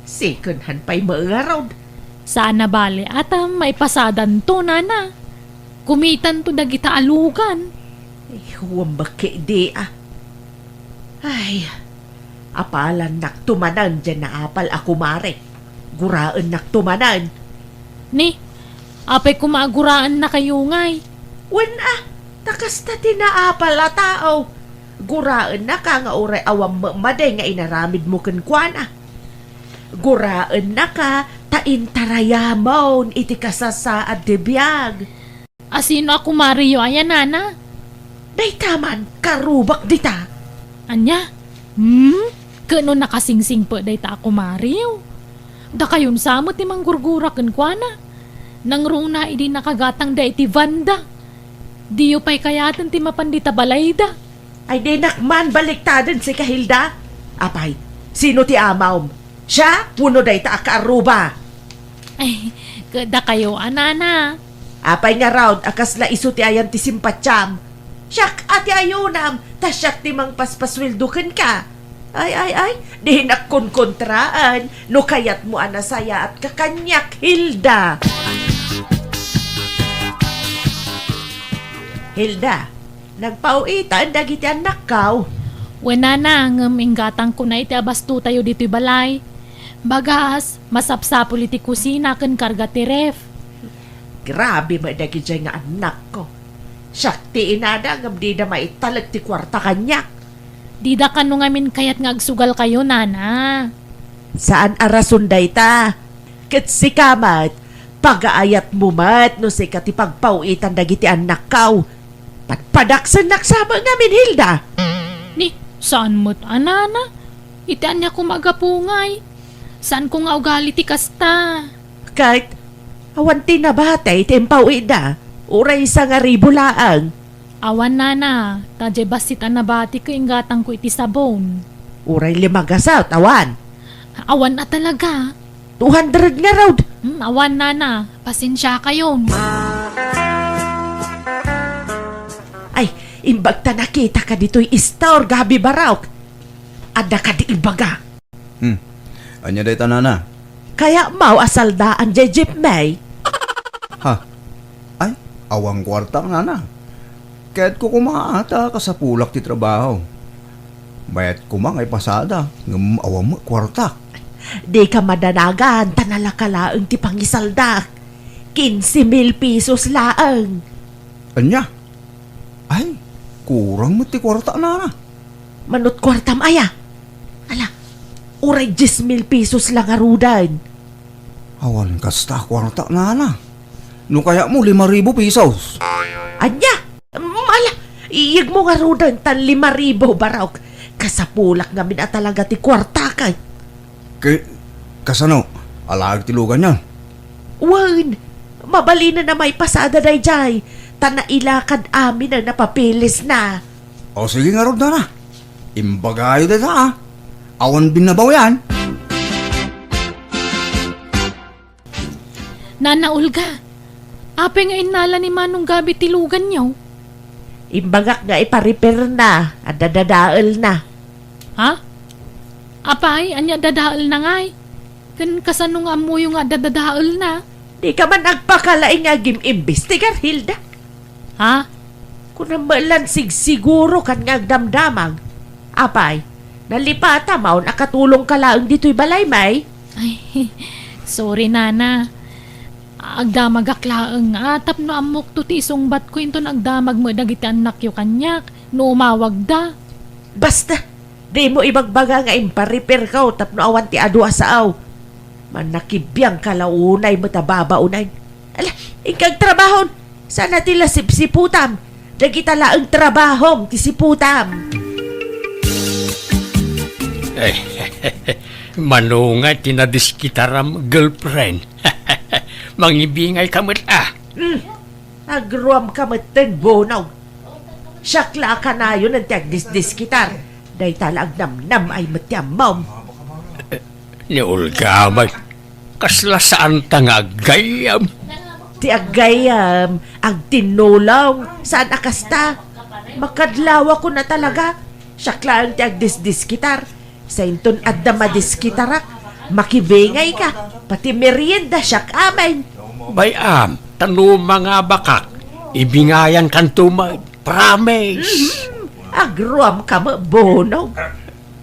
Second hand pay met ngarud. Saan a bale a ta maipasadanto, nana. Kumitanto dagita a lugan. Ay, huwam bakke di, ah. Ay, apalannak tumanan diay naapal a kumare. Guraennak tumanan. Ni, apay koma a guraennakayo ngay? Wen, ah, ta kasta ti naapal a tao. Guraennaka nga uray awan met madi nga inaramidmo kenkuana. Guraennaka ta intarayamon iti kasasaad ti biag. A sino a kumareyo aya, nana? Dayta man, karubak dita. Ania? Hmm? Ket no nakasingsingpet dayta a kumareyo? Dakayon sa met ti manggurgura kenkuana. Nangruna idi nakagatangda iti vanda. Diyo pay kayaten ti mapan dita balayda. Ay, dinak man baliktaden sika, Hilda. Apay, sino ti amawm? Siak wenno dayta a kaarruba? Ay, ket dakayo a, nana. Apay ngarud a kasla isu ti ayan ti simpatiam? Siak a ti ayunam, ta siak ti mangpaspasueldo kenka. Ay, ay, ay, dinak konkontraan no kayatmo a nasayaatka kaniak, Hilda. Hilda, nagpau-itan dagiti annakkaw? Wen, nana, ngem inggatangkona iti abastotayo ditoy balay. Bagas, masapsapul iti kusina ken karga ti ref. Grabe met dagidiay nga annakko. Siak ti inada ngem dida maitalek ti kuarta kaniak. Dida kano ngamin kayat nga agsugalkayo, nana. Saan a rason dayta. Ket sika met, pagaayatmo met no sika ti pagpau-itan dagiti annakkaw. Padpadaksennak sa met ngamin, Hilda. Ni, saan met a, nana? Iti ania koma a gapu ngay? Saanko nga ugali ti kasta. Ket, awan ti nabati ti impau-itda, uray sangaribu laeng. Awan, nana, ta diay bassit a nabati ket inggatangko iti sabon. Uray lima gasat, awan. Awan a talaga. Two hundred ngarud. Hmm, awan, nana. Pasensiakayon. Ay, imbag ta nakitaka ditoy istor, Gabi Barok. Adda kadi ibaga. Hmm. Ania dayta, nana? Kayatmo a saldaan diay jeep mi? Ha? Ay, awan kuarta, nana. Kayatko koma ta kasapulak ti trabaho. Bayat koma nga ipasada, ngem awan met kuarta. Dika madanagan, ta nalaka laeng ti pangisaldak. Quince mil pesos laeng. Ania? Ay, kurang met ti kuarta, nana. Manut kuartam aya? Ala, uray dies mil pesos la ngaruden. Awan kasta kuarta, nana. No kayatmo, lima ribu pesos. Ania? Mm, ala, iyegmo ngaruden tan lima ribu, Barok. Kasapulak ngamin a talaga ti kuarta kay. Ke-, kasano? Alaek ti luganyo? Wen, mabalinen a maipasada daydiay, ta nailakad amin a napapilisna. O, sige ngarud, nana. Imbagayo dayta, a. Awan binnabaw yan. Nana Olga, apay nga innala ni Manong Gabi ti luganyo? Imbagak nga iparepairna, adda dadaelna. Ha? Apay, ania dadaelna ngay? Ken kasano nga ammoyo nga adda dadaelna? Dika man agpakalaing nga agim-imbestigar, Hilda. Ha? Kunam met lan sigsiguro kan nga agdamdamag. Apay, nalipata maon a katulongka laeng ditoy balay, May? Ay, sorry, Nana. Agdamagak laeng nga tapno ammokto ti isungbatko inton agdamag met dagiti annakyo kaniak no umawagda. Basta, dimo ibagbaga nga imparipirko tapno awan ti adu a sao. Mannakibiangka la unay met a babaonen. Ala, inka agtrabahon. Saan a ti la sipsiputam. Dagita laeng trabahom ti siputam. Eh, mano nga ti nadiskitaram, girlfriend? Mangibingayka met, ah. Hmm. Agruamka metten, Bonong. Siak la a kanayon ti agdisdiskitar. Dayta la agnamnam-ay met ti ammom. Ni Olga met, kasla saanta nga aggayyem? Ti aggayyem, agtinnulong, saan a kasta. Makadlawakon a talaga. Siak laeng ti agdisdiskitar. Sainton adda madiskitarak, makibingayka, pati merienda siak amin. Bay-am, ta no mangabakak, ibingayankanto met. Promise. Mhm. Agruamka met, Bonong.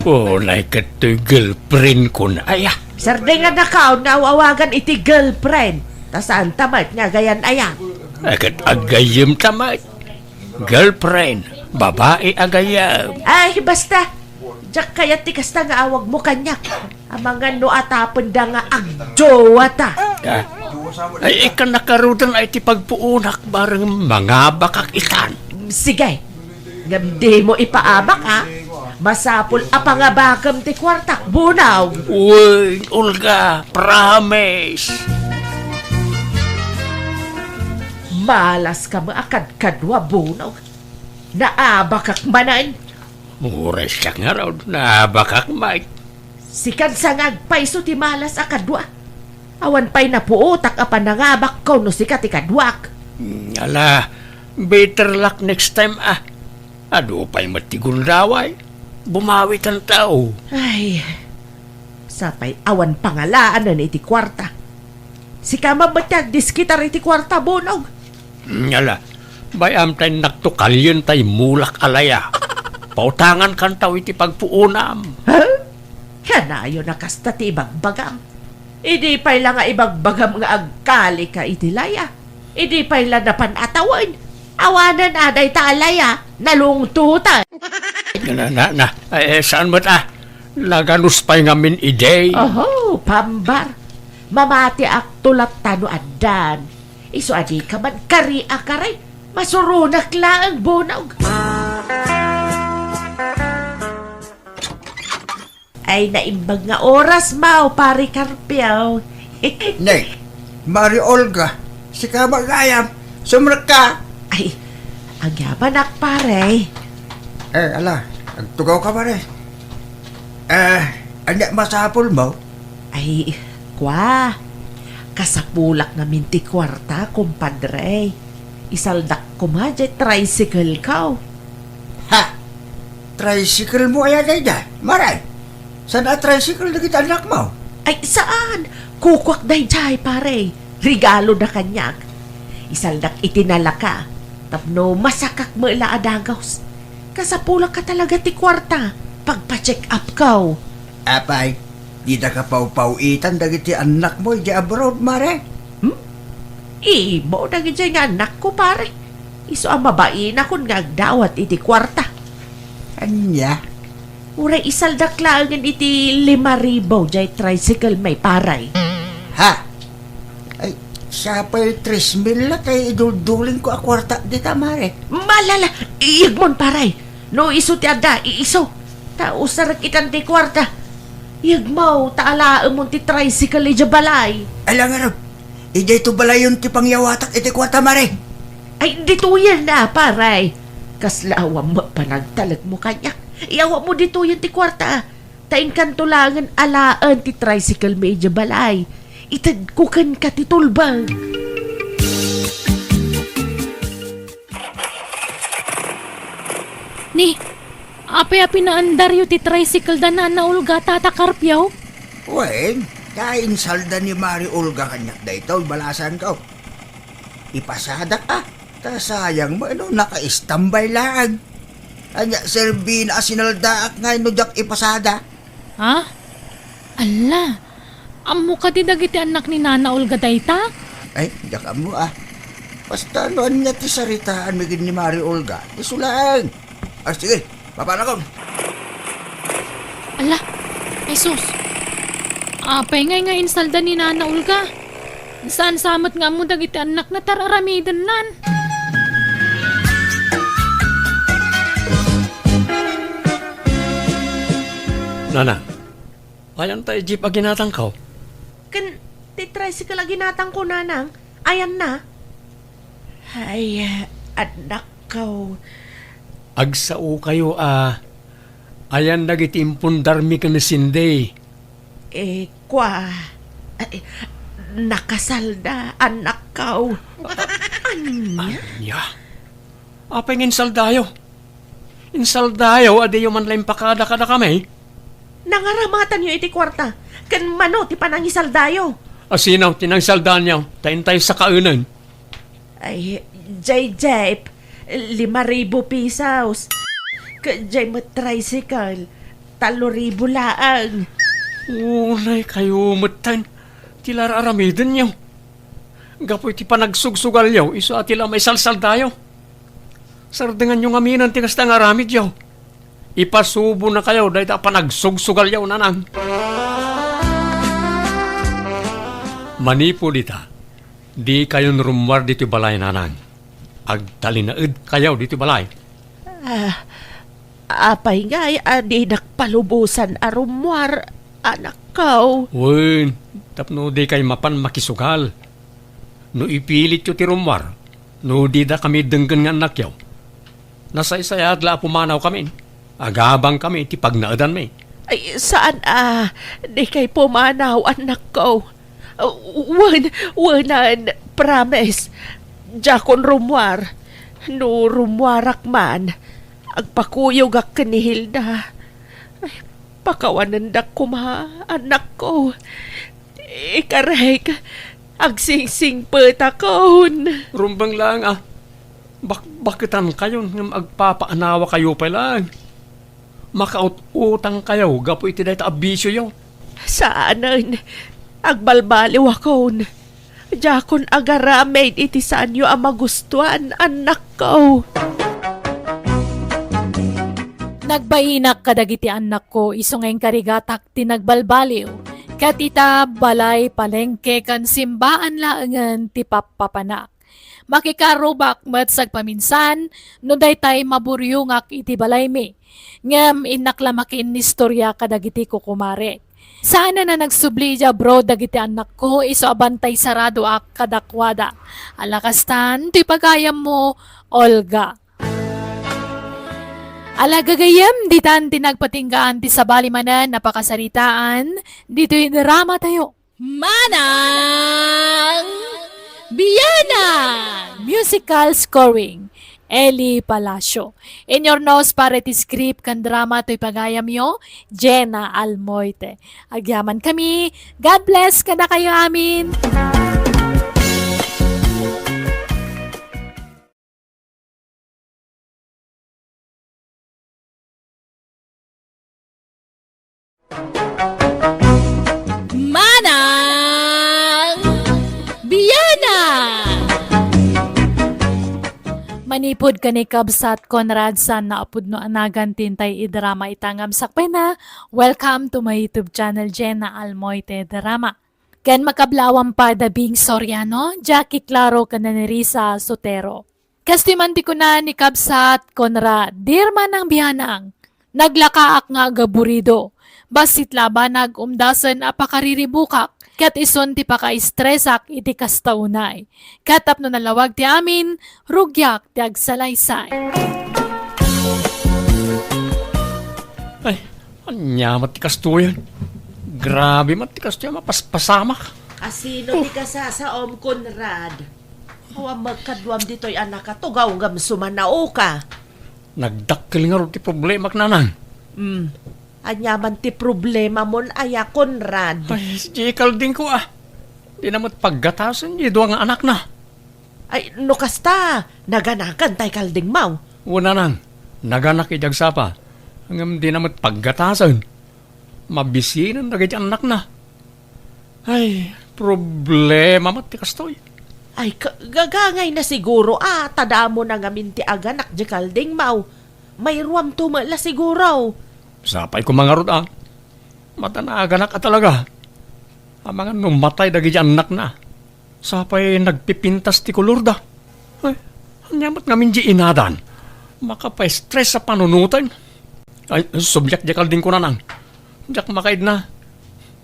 Unay ket toy girlfriendkon aya. Sardengannakaon nga aw-awagan iti girlfriend. Ta saanta met nga agayan aya. Ay, ket aggayyemta met. Girlfriend, babai a gayyem. Ay, basta. Diak kayat ti kasta nga awagmo kaniak. Amangan no atapenda nga agjowata. Ah. Ay, ikana karudan ay ti pagpuonak bareng mangabakak itan. Sige. Ngem dimo ipaabak, a. Masapul a pangabakem ti kuartak, Bonong. Uy, Olga, promise. Malaska met a kadkadua, Bonong. Naabakak manen. Uray siak ngarud, naabakak met. Sikan sa nga agpayso ti malas a kadua. Awan pay napuotak a panangabakko no sika ti kaduak. Hmm, ala, better luck next time, ah. Adu pay met ti gundaway. Bumawikanto. Ay, sapay awan pangalaanen iti kuarta. Sika man met ti agdiskitar iti kuarta, Bonong. Hmm, ala, bay-am ta innakto kalien ta immulak a laya. Pautangankanto iti pagpuonam. Ha? Kanayon a kasta ti ibagbagam. Idi pay la nga ibagbagam nga agkalika iti laya. Idi pay la napan a tawen. Awanen a dayta a laya, nalungtotan. Na, na, na, eh, saan met, ah? Naganus pay ngamin idi. Oho, pambar. Mamatiakto latta no addan. Isu a dika man kari a kari. Masuronak laeng, Bonong. Ay, naimbag nga oras, Maw, Pare Carpio. Ne, Mari Olga, sika met gayam, sumrekka. Ay, agyamanak, pare. Eh, ala, agtugawka, pare. Eh, ania masapulmo? Ay, kua, kasapulak ngamin ti kuarta, kumpadre. Isaldak koma diay tricycle-ko. Ha? Tricycle-mo aya daydiay, Mare? Saan a tricycle dagiti annakmo? Ay, saan? Kukuak daydiay, pare. Regaloda kaniak. Isaldak iti nalaka. Tapno masakak met la a dagus. Kasapulak a talaga ti kuarta. Pagpa-check-up-ko. Apay, dida kapawpaw-itan dagiti annakmo idiay abroad, Mare? Hmm? Imo dagidiay nga annakko, pare. Isu a mabainakon nga agdawat iti kuarta. Ania? Uray isaldak laengen iti lima ribu diay tricycle-mi, pare. Ha? Ay, sapay tres mil la tay iduldulingko a kuarta dita, Mare. Malala, iyegmon, pare. No isu ti adda, iisu. Ta usarek itan ti kuarta. Iyegmo ta alaemon ti tricycle idiay balay. Ala ngarud, idiay to balayon ti pangyawatak iti kuarta, Mare. Ay, ditoyen a, pare. Kasla awan met panagtalekmo kaniak. Iyawatmo ditoyen ti kuarta. Ta inkanto laengen alaen ti tricycle-mi idiay balay. Itedko kenka ti tulbeng. Ni, apay a pinaandaryo ti tricycle da Nana Olga, Tata Carpio? Wen, ta insalda ni Mari Olga kaniak daytoy, balasanko. Ipasadak a. Ta sayang met no naka-istambay laeng. Ania, serbina a sinaldaak nga no diak ipasada. Ha? Alla, ammo kadi dagiti annak ni Nana Olga dayta? Ay, diak ammo a. Basta no ania ti saritaanmi ken ni Mari Olga, isu laeng. Ah, sige, papanakon. Alla, Jesus! Apay ngay nga insalda ni Nana Olga? Saan sa met nga ammo dagiti annakna ta ar-aramidennan? Nanang, ayan ta jeep a ginatangko? Ken ti tricycle a ginatangko, Nanang, ayanna? Ay, annakko. Agsao kayo a ayan dagiti impundarmi ken ni Cindy. Eh, kwa, ay, nakasalda, annakko. Ania? Ania? Apay nga insaldayo? Insaldayo a diyo man la impakada kadakami? Nangaramatanyo iti kuarta, ken mano ti panangisaldayo? A sino ti nangsaldanyo? Ta intay sakaenen. Ay, jay jeep, lima ribu pesos. Ket jay met tricycle, talo ribu laeng. Unay kayo metten ti la ar-aramidenyo. Gapu iti panagsugsugalyo, isu a ti la maisalsaldayo. Sardenganyo ngamin ti kasta nga aramidyo. Ipasubonakayo dayta a panagsugsugalyo, Nanang. Manipud ita, dikayon rummuar ditoy balay, Nanang. Agtalinaedkayo ditoy balay. Ah, apay ngay a dinak palubosan a rummuar, annakko? Wen, tapno dikay mapan makisugal. No ipilityo ti rummuar, no didakami denggen nga annakyo, nasaysayaat la a pumanawkami. Agabangkami iti pagnaedanmi. Ay, saan a, dikay pumanaw, annakko. Wen, wenan, promise. Diakon rummuar. No rummuarak man, agpakuyogak ken ni Hilda. Ay, pakawanendak koma, annakko. Ikarek, agsingsingpetakon. Rumbeng laeng a, bakbaketankayon ngem agpapaanawakayo pay laeng. Makaut-utangkayo gapu iti dayta a bisioyo. Saanen, agbalbaliwakon. Diakon agaramid iti saanyo a magustuan, annakko. Nagbainak kadagiti annakko isu nga inkarigatak ti nagbalbaliw, ket ita, balay, palengke, ken simbaan laengen ti pappapanak. Makikarubak met sagpaminsan no daytay maburyongak iti balaymi, ngem innak la makiinnistoria kadagiti kukumarek. Saanen a nagsubli idiay abroad dagiti annakko isu a bantay saradoak kadakuada. Ala kastan, ti pagayammo, Olga. Ala gagayyem, ditan ti nagpatinggaan ti sabali manen a pakasaritaan ditoy dramatayo. Manang Bianang! Musical scoring, Eli Palacio. Inurnos para iti script ken drama toy pagayamyo, Jenna Almoite. Agyamankami. God bless kadakayo amin. Manang Bianang! Manipud ken ni Kabsat Conrad, saan a pudno a nagan ti intay idrama ita ngem sakbayna, welcome to my YouTube channel, Jenna Almoite Drama. Ken makablawan pay da Bing Soriano, Jackie Claro, ken Nerissa Sotero. Kastoy man ti kuna ni Kabsat Conrad, "Dear Manang Bianang, naglakaak nga agaburido. Bassit la a banag umdasen a pakariribukak, ket isun ti pakaestresak iti kasta unay. Ket tapno nalawag ti amin, rugiak ti agsalaysay." Ay, ania met ti kastoyen? Grabe met ti kastoy a mapaspasamak. Asino ti kasasaom, Conrad? Awan met kaduam ditoy a nakatugaw ngem sumanaoka. Nagdakkel ngarud ti problemak, Nanang. Hmm. Ania man ti problemamon aya, Conrad? Ay, si Jay Calding ko, ah. Dina met paggatasen diay dua nga anakna. Ay, no kasta, naganakan tay kaldingmaw. Wen, nanang, naganak iti agsapa. Ngem dina met paggatasen. Mabisinen dagiti annakna. Ay, problema met ti kastoy. Ay, ka-, gagangayna siguro a, ta damo na ngamin ti aganak di kaldingmaw. Mayruamto met la siguro. Sapay koma ngarud a. Mata naaganak a talaga. Amangan no matay dagiti annakna. Sapay nagpipintas ti kolorda. Ay, ania met ngamin di inadan? Makapastress a panunoten. Ay, subliak di kaldingko, nanang. Diak makaidna.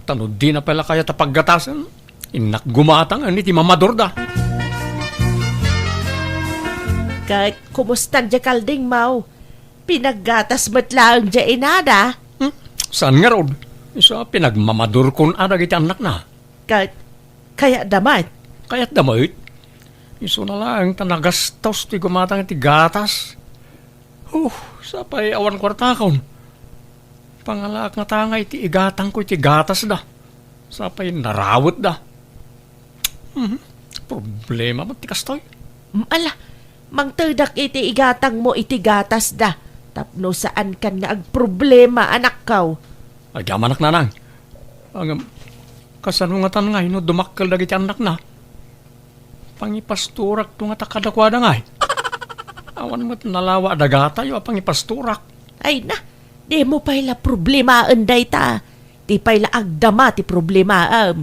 Ta no dina pay la kayat a paggatasen, innak gumatang iti mamadurda. Ket kumusta di kaldingmaw? Pinaggatas met laeng di inada? Hmm? Saan ngarud? Isu a pinagmamadurkon a dagiti annakna. Ka-, kayatda met? Kayatda met? Isuna laeng ta nagastos ti gumatang iti gatas. Huh, sapay awan kuartakon. Pangalaak nga tangay ti igatangko iti gatasda. Sapay narawetda. Mhm. Problema met ti kastoy. Mm, ala, mangtedak iti igatangmo iti gatasda. Tapno saankan nga agproblema, anakko. Agyamanak, nanang. Ngem, kasano ngatan ngay no dumakkel dagiti annakna? Pangipastorakto ngata kadakuada ngay. Awan met nalawa a dagatayo a pangipastorak. Ay na, dimo pay la problemaen dayta. Ti pay la agdama ti problemaem.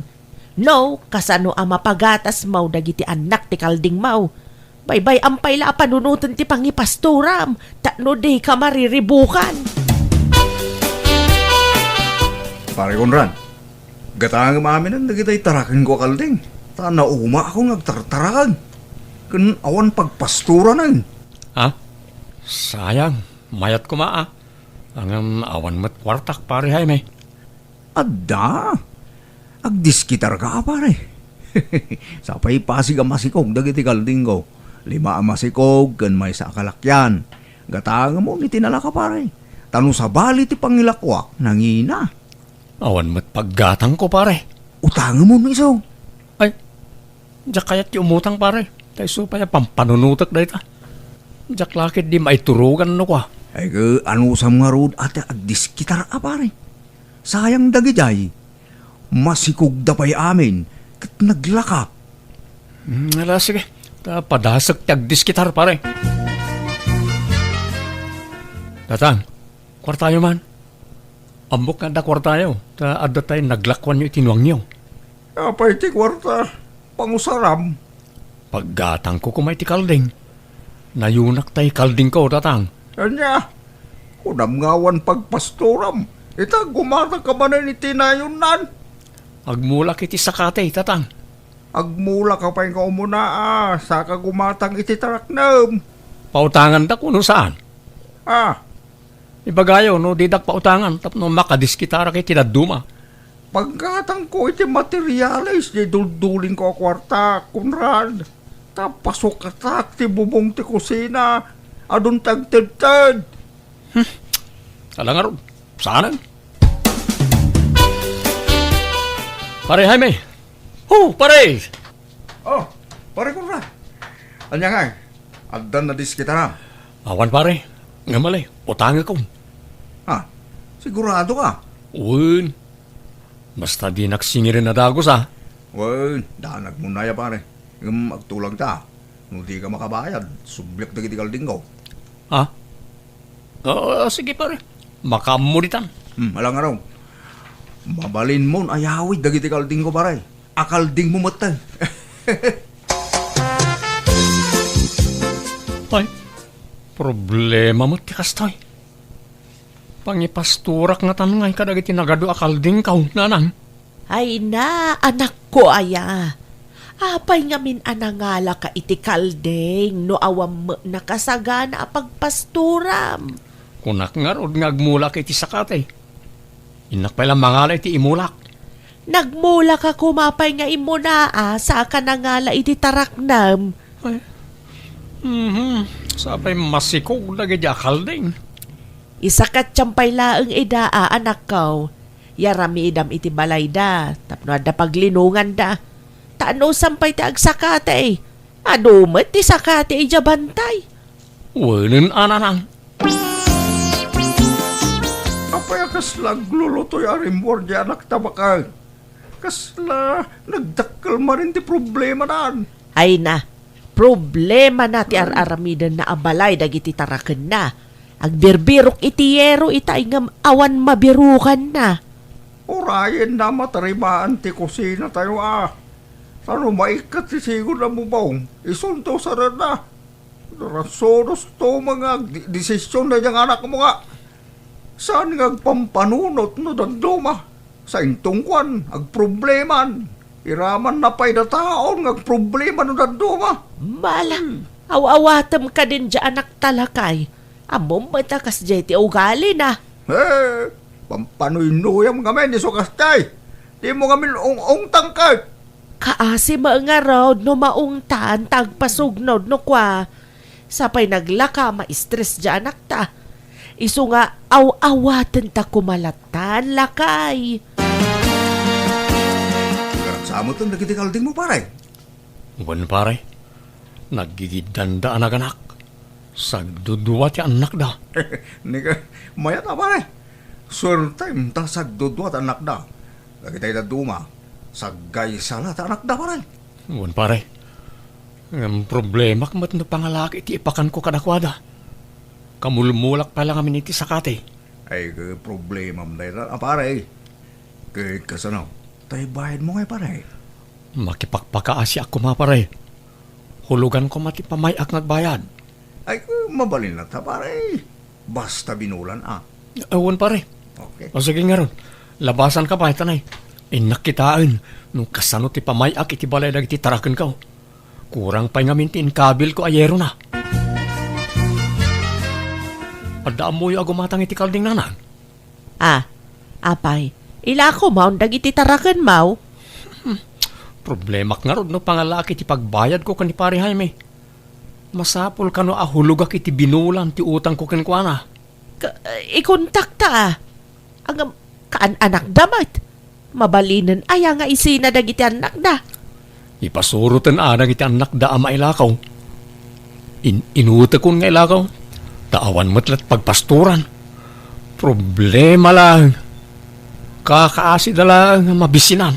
No, kasano a mapagatasmo dagiti annak ti kaldingmo? Baybay-am pay la a panunoten ti pangipastoram, tapno dika mariribukan. Pare Conrad, gatangem aminen dagiti tarakenko a kalding, ta naumaakon nga agtartaraken. Ken awan pagpastoranen. Ha? Sayang, mayat koma a. Ngem awan met kuartak, Pare Jaime. Adda. Agdiskitarka a, pare. Sapay pasig a masikog dagiti kaldingko. Lima a masikog ken maysa a kalakian. Gatangemon iti nalaka, pare. Ta no sabali ti pangilakuak, nangina. Awan met paggatangko, pare. Utangemon isu. Ay, diak kayat ti umutang, pare. Ta isu pay a pampanunotek dayta. Diak la ketdi maiturogan no kua. Ay, ke, anusam ngarud a ti agdiskitar a, pare? Sayang dagidiay. Masikogda pay amin, ket naglaka. Hmm, ala, sige. Ta padasek ti agdiskitar, pare. Tatang, kuartayo man. Ammok nga adda kuartayo, ta adda tay naglakuanyo iti nuangyo. Apay ti kuarta? Pangusaram. Paggatangko koma iti kalding. Nayunak tay kaldingko, tatang. Ania? Kunam nga awan pagpastoram. Ita, gumatangka manen iti nayunnan. Agmulak iti sakati, tatang. Agmulak ka pay nga umuna a, saka gumatang iti taraknem. Pautangandak no saan? Ah, Ibagayo no didak pautangan tapno makadiskitarak iti dadduma. Paggatangko iti materialis di duldulingko a kuarta, Conrad. Ta pasukatak ti bubong ti kusina, adun ti agtedted. Hmm. Ala ngarud, saanen? Pare Jaime! Ho, pare! Oh, pare Conrad. Ania ngay? Addan nadiskitara? Awan, pare. Ngem ali, utangekon. Ha? Sigurado ka? Wen. Basta dinak singiren a dagus, a. Wen, danagmon aya, pare. Ngem agtulagta. No dika makabayad, subliak dagiti kaldingko. Ha? Ah, sige, pare. Makaammo ditan. Hmm, ala ngarud. Mabalinmon a yawid dagiti kaldingko, pare. Akaldingmo metten. Ay, problema met ti kastoy. Pangipastorak ngatan ngay kadagiti nagadu a kaldingko, nanang. Ay na, anakko aya. Apay ngamin a nangalaka iti kalding no awan met nakasagana a pagpastoram? Kunak ngarud nga agmulak iti sakati. Innak pay la mangala iti imulak. Nagmulak a koma pay nga immuna a saka nangala iti taraknem. Ay. Mhm. Sapay masikog dagiti akalding. Isakatyan pay laeng ida a, anakko. Yaramidam iti balayda tapno adda paglinonganda. Ta anusam pay ti agsakati. Adu met ti sakati idiay bantay. Wenen a, nanang. Apay a kasla aglulutoy a rimmuar diay anakta, baket? Kasla nagdakkel manen ti problemanan. Ay na, problemana ti ar-aramidenna a balay dagiti tarakenna. Agbirbirok iti yero itay ngem awan mabirukanna. Urayenna matarimaan ti kusinatayo a. Ta no maikkat ti sigud a mubong, isunto sarenna. Rasunosto met nga agdesisyon daydiay nga anakmo nga saan nga agpampanunot no dadduma. Sainto kuan, agprobleman. Iramanna pay dataon nga agproblema no dadduma. Mala, Hmm. aw-awatem kadin diay anakta, lakay. Ammom met a kasdiay ti ugalina. He, pampanuynuyam ngamin isu kasdiay. Dimo ngamin ung-ungtang ket. Kaasi met ngarud no maungtan ta agpasugnod no kua. Sapay naglaka, ma-stress diay anakta. Isu nga aw-awatenta koma lattan, lakay. Nagkaragsamoten dagiti kaldingmo, pare? Wen, pare. Naggigiddanda a naganak. Sagdudua ti annakda. Nika, mayat a, pare. Suertem ta sagdudua ti annakda. Dagitay dadduma, saggaysa la ti annakda, pare. Wen, pare. Ngem problemak met no pangalaki ti ipakanko kadakuada. Kamulmulak pay la ngamin iti sakati. Ay, ke-, problemam dayta, a, pare. Ket kasano? Tay bayadmo ngay, pare? Makipakpakaasiak koma, pare. Hulugan koma ti pamay-ak nga agbayad. Ay, mabalin latta, pare. Basta binulan, a. Awan, pare. Okay. O, sige ngarud. Labasanka pay, tanay. Innak kitaen no kasano ti pamay-ak iti balay dagiti tarakenko. Kurang pay ngamin ti inkabilko a yerona. Adda ammoyo a gumatang iti kalding, nanang? Ah, apay, ilako maon dagiti tarakenmo? Hmm, problemak ngarud no pangalaki ti pagbayadko ken ni Pare Jaime. Masapul kano a hulogak iti binulan ti utangko kenkuana. Ka-, ikontakta, a. Ngem, kaan-anakda met. Mabalinen aya nga isina dagiti annakda? Ipasuroten a dagiti annakda a mailakaw. In-, inutekon nga ilakaw, ta awan met la't pagpastoran. Problema laeng. Kakaasida laeng a mabisinan.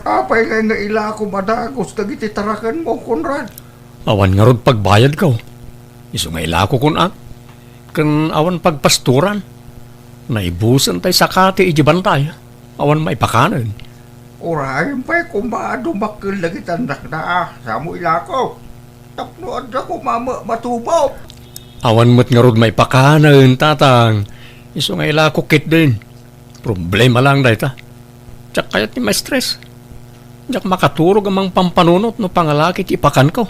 Apay ngay nga ilakom a dagus dagiti tarakenmo, Conrad? Awan ngarud pagbayadko. Isu nga ilakokon a. Ken awan pagpastoran. Naibusen tay sakati idiay bantay. Awan maipakanen. Urayen pay koma a dumakkel dagiti annakda a, samo ilako. Tapno adda koma ma-, matubo. Awan met ngarud maipakanen, tatang. Isu nga ilako ketdin. Problema laeng dayta. Diak kayat ti ma-stress. Diak makaturog a mangpampanunot no pangalaki ti ipakanko.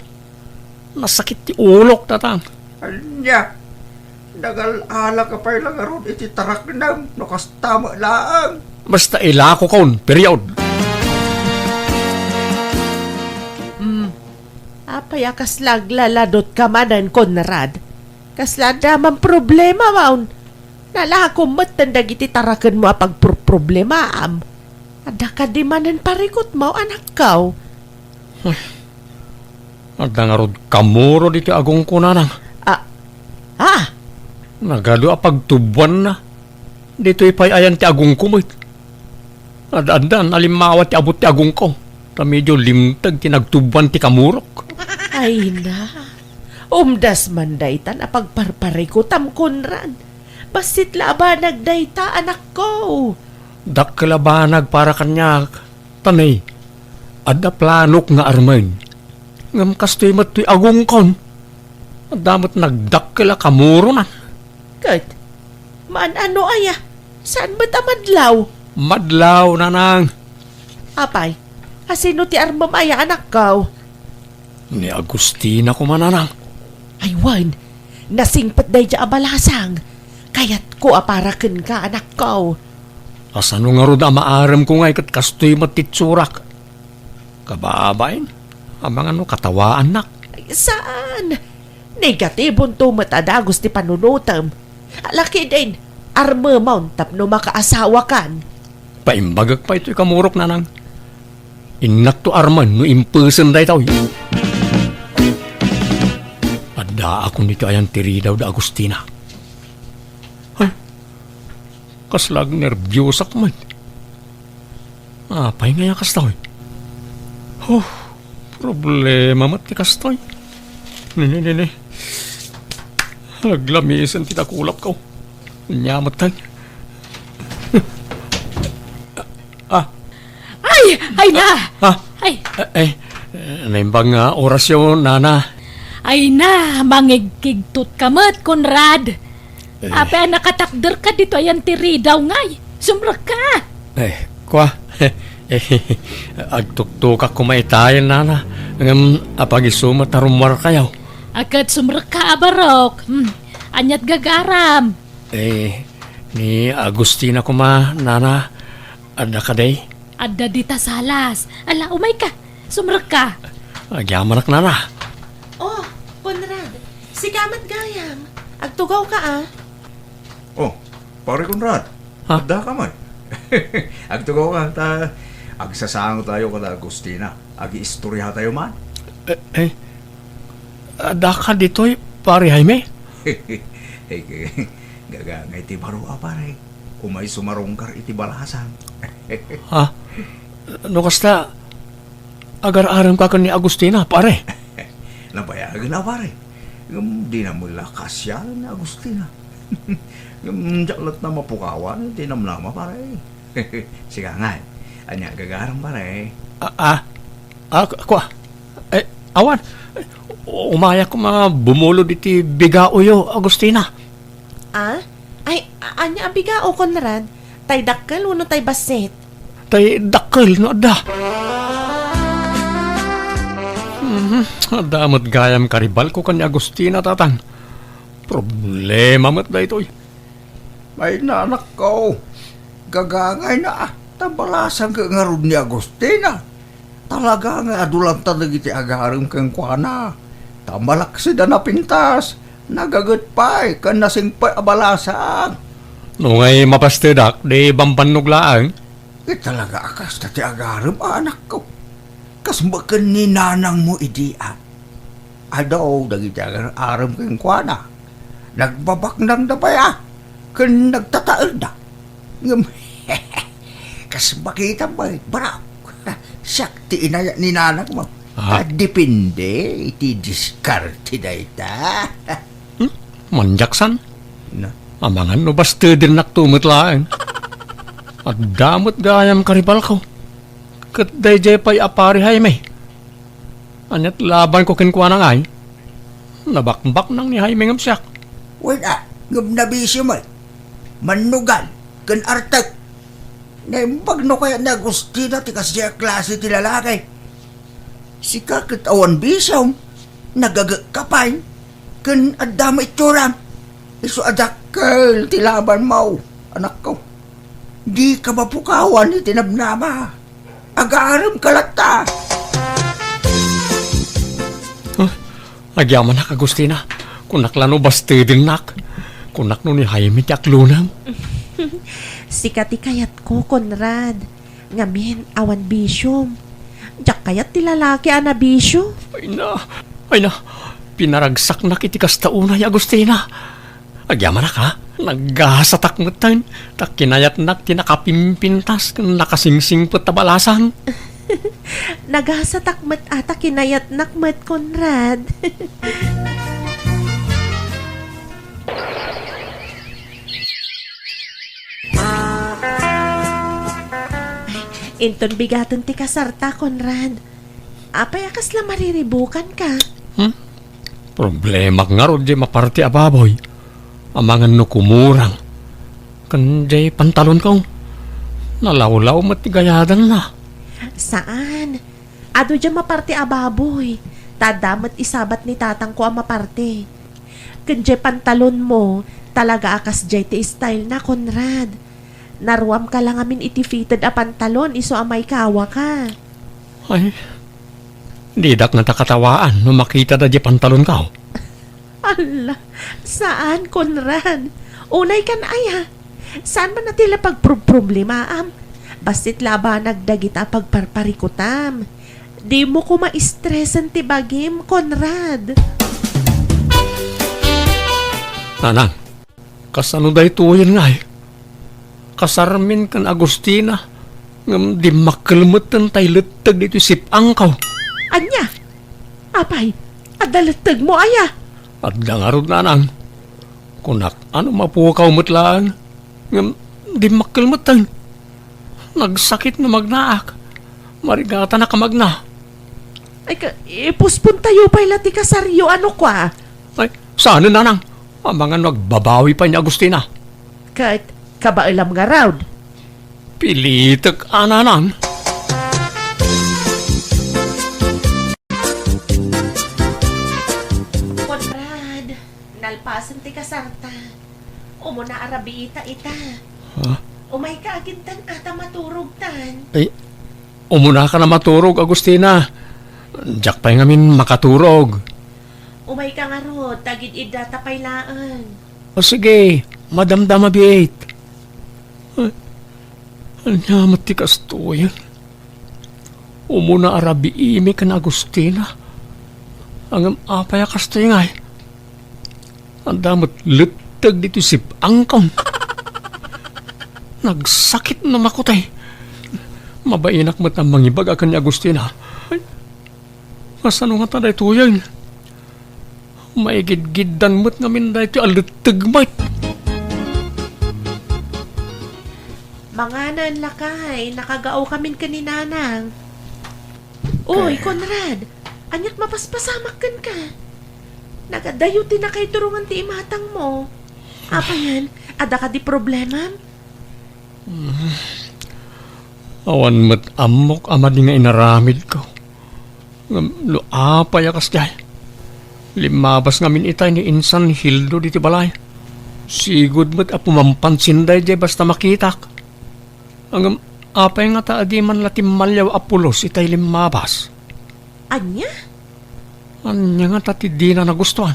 Nasakit ti ulok, tatang. Ania? Nagal-alaka pay la ngarud iti taraknem no kasta met laeng. Basta ilakokon, period. Hmm. Apay a kasla aglaladutka manen, Conrad? Kasla adda man problema, maon? Nalakom metten dagiti tarakenmo a pagproproblemaam. Adda kadi manen parikutmo, anakko? Ay, adda ngarud kamuro ditoy agongko, nanang. Ah, ah? Nagadu a pagtuboanna. Ditoy pay ayan ti agongko met. Ad-addan a limmawa ti abut ti agongko, ta medio limteg ti nagtuboan ti kamurok. Ay na, umdas man daytan a pagparparikutam, Conrad. Bassit la a banag dayta, anakko. Dakkel a banag para kaniak, ta ne, adda planok nga armen. Ngem kastoy met toy agongkon. Adda met nagdakkel a kamuronan. Ket, maan-ano aya? Saan met a madlaw? Madlaw, nanang. Apay, asino ti armem aya, anakko? Ni Agustina koma, nanang. Ay wen, nasingpet daydiay a balasang. Kayatko a para kenka, anakko. Asano ngarud a maaremko ngay ket kastoy met ti itsurak? Kababain, amangan no katawaannak. Ay, saan? Negatibonto met a dagus ti panunotem. Lakidin, armemon tapno makaasawakan. Paimbagek pay toy kamurok, nanang. Innakto armen no impesen daytoy. Addaakon iti ayan ti ridaw da Agustina. Ay, kasla agnerbiosak met. Apay ngay a kastoy? Huh, problema met ti kastoy. Nini, nini. Naglamisen ti dakulapko. Ania met tay? Ah. Ay! Ay na! Ah. Ay! Eh, eh, naimbag nga orasyo, nana. Ay na, mangigkigtot ka met, Conrad. Eh. Apay a nakatakder ka ditoy ayan ti ridaw ngay? Sumrekka! Eh, kua. Eh, agtuktokak koma itayen, nana. Ngem apag-isu met a rummuarkayo? A, ket sumrekka a barok. Hmm. Aniat gagaram? Eh, ni Agustina koma, nana, adda kadi? Adda dita salas. Ala, umayka. Sumrekka. Agyamanak, nana. Oh, Conrad, sika met gayam. Agtugawka, a. Oh, Pare Conrad, Ha? Addaka met. Agtugawka ta agsasangotayo kada Agustina. Agiistoriatayo man. Eh, eh, addaka ditoy, Pare Jaime? Eh, gagangay ti baro a pare. Umay sumarungkar iti balasang. Ha? No kasta, agar-aremka ken ni Agustina, pare? Nabayagen a, pare. Ngem dina met la kasian ni Agustina. Ngem diak latta mapukawan ti namnama, pare. Sika ngay, ania gagarem, pare? Ah, ah. Ah, ku-, kua. Eh, awan. Umayak koma bumulod iti bigaoyo, Agustina. Ah? Ay, a-, ania a bigao, Conrad? Tay dakkel wenno tay bassit? Tay dakkel no adda. Mhm, adda met gayam karibalko ken ni Agustina, tatang. Problema met daytoy. Ay, nanakko, gagangayna, ta balasang ket ngarud ni Agustina. Talaga nga adu latta dagiti agarem kenkuana. Ta malaksid a napintas, nagaget pay, ken nasingpet a balasang. No ngay mapastedak, di bambannog laeng. Ket talaga a kasta ti agarem, anakko. Kas baken ni nanangmo idi, a. Adu dagiti agar-arem kenkuana. Nagbabaknangda pay, a, ken nagtataerda. Ngem, kas makitam met, barok. Siak ti inayat ni nanangmo. Ah. Ta depende iti diskarte dayta. Hmm? Manjaksan? Na? Amangan no bastedennak to met laeng. Adda met gayam karibalko. Ket daydiay pay a Pari Jaime. Aniat labanko kenkuana ngay? Nabakbaknang ni Jaime ngem siak. Wen a, ngem nabisio met. Mannugal ken artek. Naimbag no kayat ni Agustina ti kasdiay a klase ti lalaki. Sika ket awan bisiom, nagagekka pay, ken adda maitsuram. Isu a dakkel ti labanmo, anakko. Dika mapukawan iti namnama. Agaremka latta. Ah, agyamanak, Agustina. Kunak la no bastedennak. Kunak no ni Jaime ti aklonem. Sika ti kayatko, Conrad. Ngamin, awan bisiom. Diak kayat ti lalaki a nabisio. Ay na, ay na, pinaragsaknak iti kasta unay, Agustina. Agyamanak, ha? Nagasatak metten, ta kinayatnak ti nakapimpintas ken nakasingsingpet a balasang. Nagasatak met a ta kinayatnak met, Conrad. Inton bigaten ti kasarta, Conrad. Apay a kasla mariribukanka? Hmm? Problemak ngarud diay maparti a baboy. Amangan no kumurang. Ken diay pantalonko. Nalawlaw met ti gayadanna. Saan. Adu diay maparti a baboy. Ta adda met isabat ni tatangko a maparti. Ken diay pantalonmo, talaga a kasdiay ti style na, Conrad. Naruamka la ngamin iti fitted a pantalon isu a maikawaka. Ay, didak ngata katawaan no makitada diay pantalonko. Alla, saan, Conrad. Unay kan aya. Saan man a ti la pagproproblemaam? Bassit la a banag dagita a pagparparikutam. Dimo koma stresen ti bagim, Conrad. Nanang, kasano daytoyen ngay? Kasarmin ken Agustina, ngem dimmakkel metten tay letteg ditoy sip-angko. Ania? Apay, adda lettegmo aya? Adda ngarud, nanang. Kunak, ano mapukaw met laeng? Ngem dimmakkel metten. Nagsakit no magnaak. Marigatanak a magna. Ay, ka, ipuspon tayo pay la ti kasaryo, ano kwa? Ay, saan, nanang? Amangan no agbabawi pay ni Agustina. Ket, kabaelam ngarud. Pilitek a, nanang. Conrad, nalpasen ti kasarta. Umuna a rabiita ita. Ha? Umayka agiddan ata maturogtan. Ay, umunaka a maturog, Agustina. Diak pay ngamin makaturog. Umayka ngarud, ta agid-iddata pay laeng. O sige, madamdama biit. Ay, ania met ti kastoyen? Umuna a rabiimi ken Agustina. Ngem apay a kastoy ngay? Adda met letteg ditoy sip-angkon. Nagsakit no makutay. Mabainak met a mangibaga ken ni Agustina. Ay, kasano ngata daytoyen? Maigidgiddan met ngamin daytoy a letteg met. Manganen, lakay, nakagaokamin ken ni Nanang. Uy, Conrad, ania't mapaspasamak kenka? Nagadayo ti nakaiturongan ti imatangmo. Apayen, adda kadi problemam? Mm. Awan met ammok a madi nga inaramidko. Ngem no apay a kasdiay, limmabas ngamin itay ni insan Hildo diti balay. Sigud met a pumampansin daydiay basta makitak. Ngem apay ngata a di man la timmaliaw a pulos itay limmabas? Ania? Ania ngata ti dina nagustuan?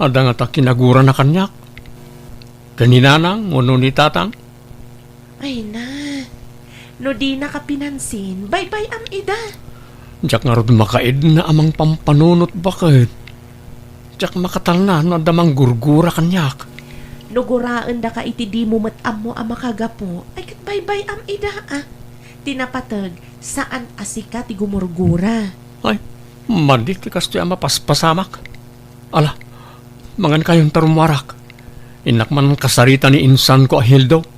Adda ngata kinagurana kaniak? Ken ni Nanang wenno ni Tatang? Ay na, no dinaka pinansin, baybay-am ida. Diak ngarud makaidna a mangpampanunot baket. Diak makatalna no adda manggurgura kaniak. No guraendaka iti dimo met ammo a makagapu, ay ket baybay-am ida, a. Ti napateg, saan a sika ti gumurgura. Ay, madi ti kastoy a mapaspasamak. Ala, mangankayon ta rummuarak. Innak man kasarita ni insanko a Hildo.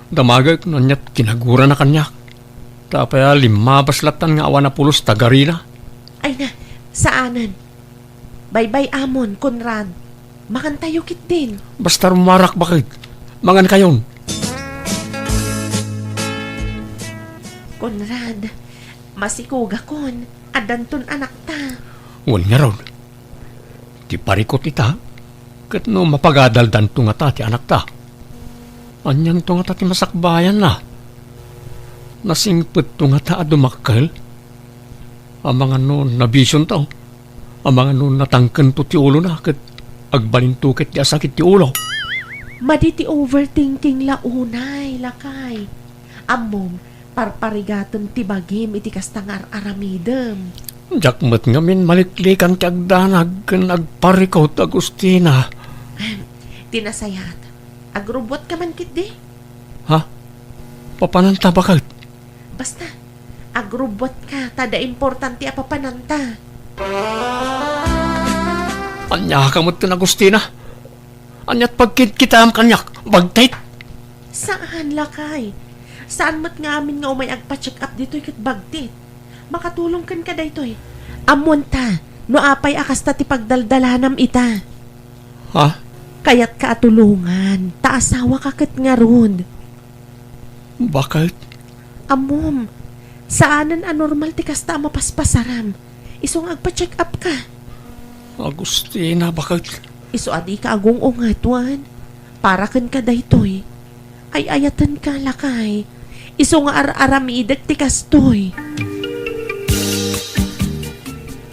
Damagek no ania't kinagurana kaniak. Ta apay a limmabas lattan nga awan a pulos ta garina? Ay na, saanen. Baybay-amon, Conrad. Mangantayo ketdin. Basta rummuarak baket. Mangankayon. Conrad, masikogakon. Addanton anakta. Wen ngarud. Ti parikut ita, ket no mapagadaldanto ngata ti anakta. Anianto ngata ti masakbayanna? Nasingpetto ngata a dumakkel? Amangan no nabisionto? Amangan no natangkento ti ulona ket agbalinto ketdi a sakit ti ulo? Madi ti overthinking la unay, lakay. Ammom, parparigatem ti bagim iti kasta nga ar-aramidem. Diak met ngamin maliklikan ti agdanag ken agparikut, Agustina. Ahem. Ti nasayaat, agrubbuatka man ketdi. Ha? Papananta baket? Basta, agrubbuatka ta adda importante a papananta. Aniaka metten, Agustina? Ania't pagkitkitaem kaniak? Bagtit? Saan, lakay. Saan met nga amin nga umay agpa-check up ditoy ket bagtit. Makatulong kenka daytoy. Ammonta no apay a kasta ti pagdaldalanam ita. Ha? Kayatka a tulongan, ta asawaka ket ngarud. Baket? Ammom, saanen a normal ti kasta a mapaspasaram. Isu nga agpa-check up ka. Agustina, baket? Isu a dika agung-unget, wen. Para kenka daytoy. Ay-ayatenka, lakay. Isu nga ar-aramidek ti kastoy.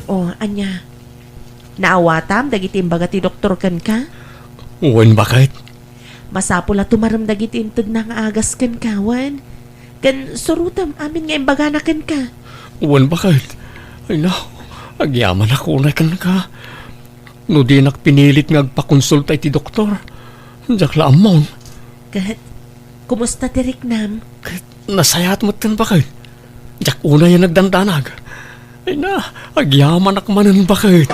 O, ania? Naawatam dagiti imbaga ti doktor kenka? Wen, baket? Masapul a tumarem dagiti intedna nga agas kenka, wen? Ken surotem amin nga imbagana kenka. Wen, baket. Ay, no. Agyamanak unay kenka. No dinak pinilit nga agpakonsulta iti doktor, diak la ammon. Ket, kumusta ti riknam? Ket, nasayaat metten, baket. Diak unay a nagdandanag. Ay na, agyamanak manen, baket.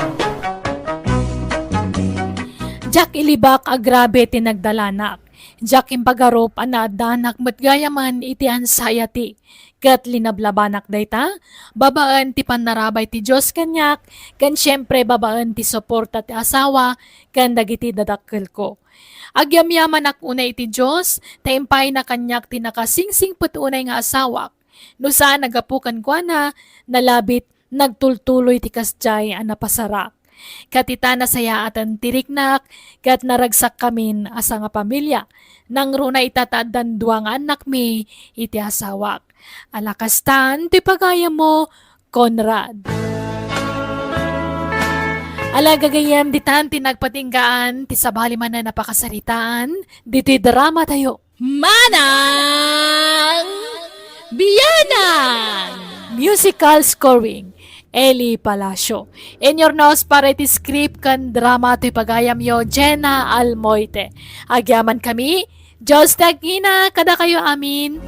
Diak ilibak a grabe ti nagdalanak. Diak impagarup a naaddanak met gayamen iti anxiety. Ket linablabanak dayta, babaen ti pannarabay ti Dios kaniak, ken siempre babaen ti suporta ti asawa ken dagiti dadakkelko. Agyamyamanak unay iti Dios, ta impayna kaniak ti nakasingsingpet unay nga asawak. No saan a gapu kenkuana, nalabit, nagtultuloy ti kasdiay a napasarak. Ket ita nasayaaten ti riknak, ket naragsakkamin a sangapamilia. Nangruna ita ta addan dua nga annakmi iti asawak. Ala kastan ti pagayammo, Conrad. Ala gagayyem, ditan ti nagpatinggaan ti sabali manen a pakasaritaan ditoy drama tayo. Manang Bianang! Musical scoring, Eli Palacio. In your nose para iti script ken drama toy pagayamyo, Jenna Almoite. Agyaman kami, Dios ti agina kadakayo amin.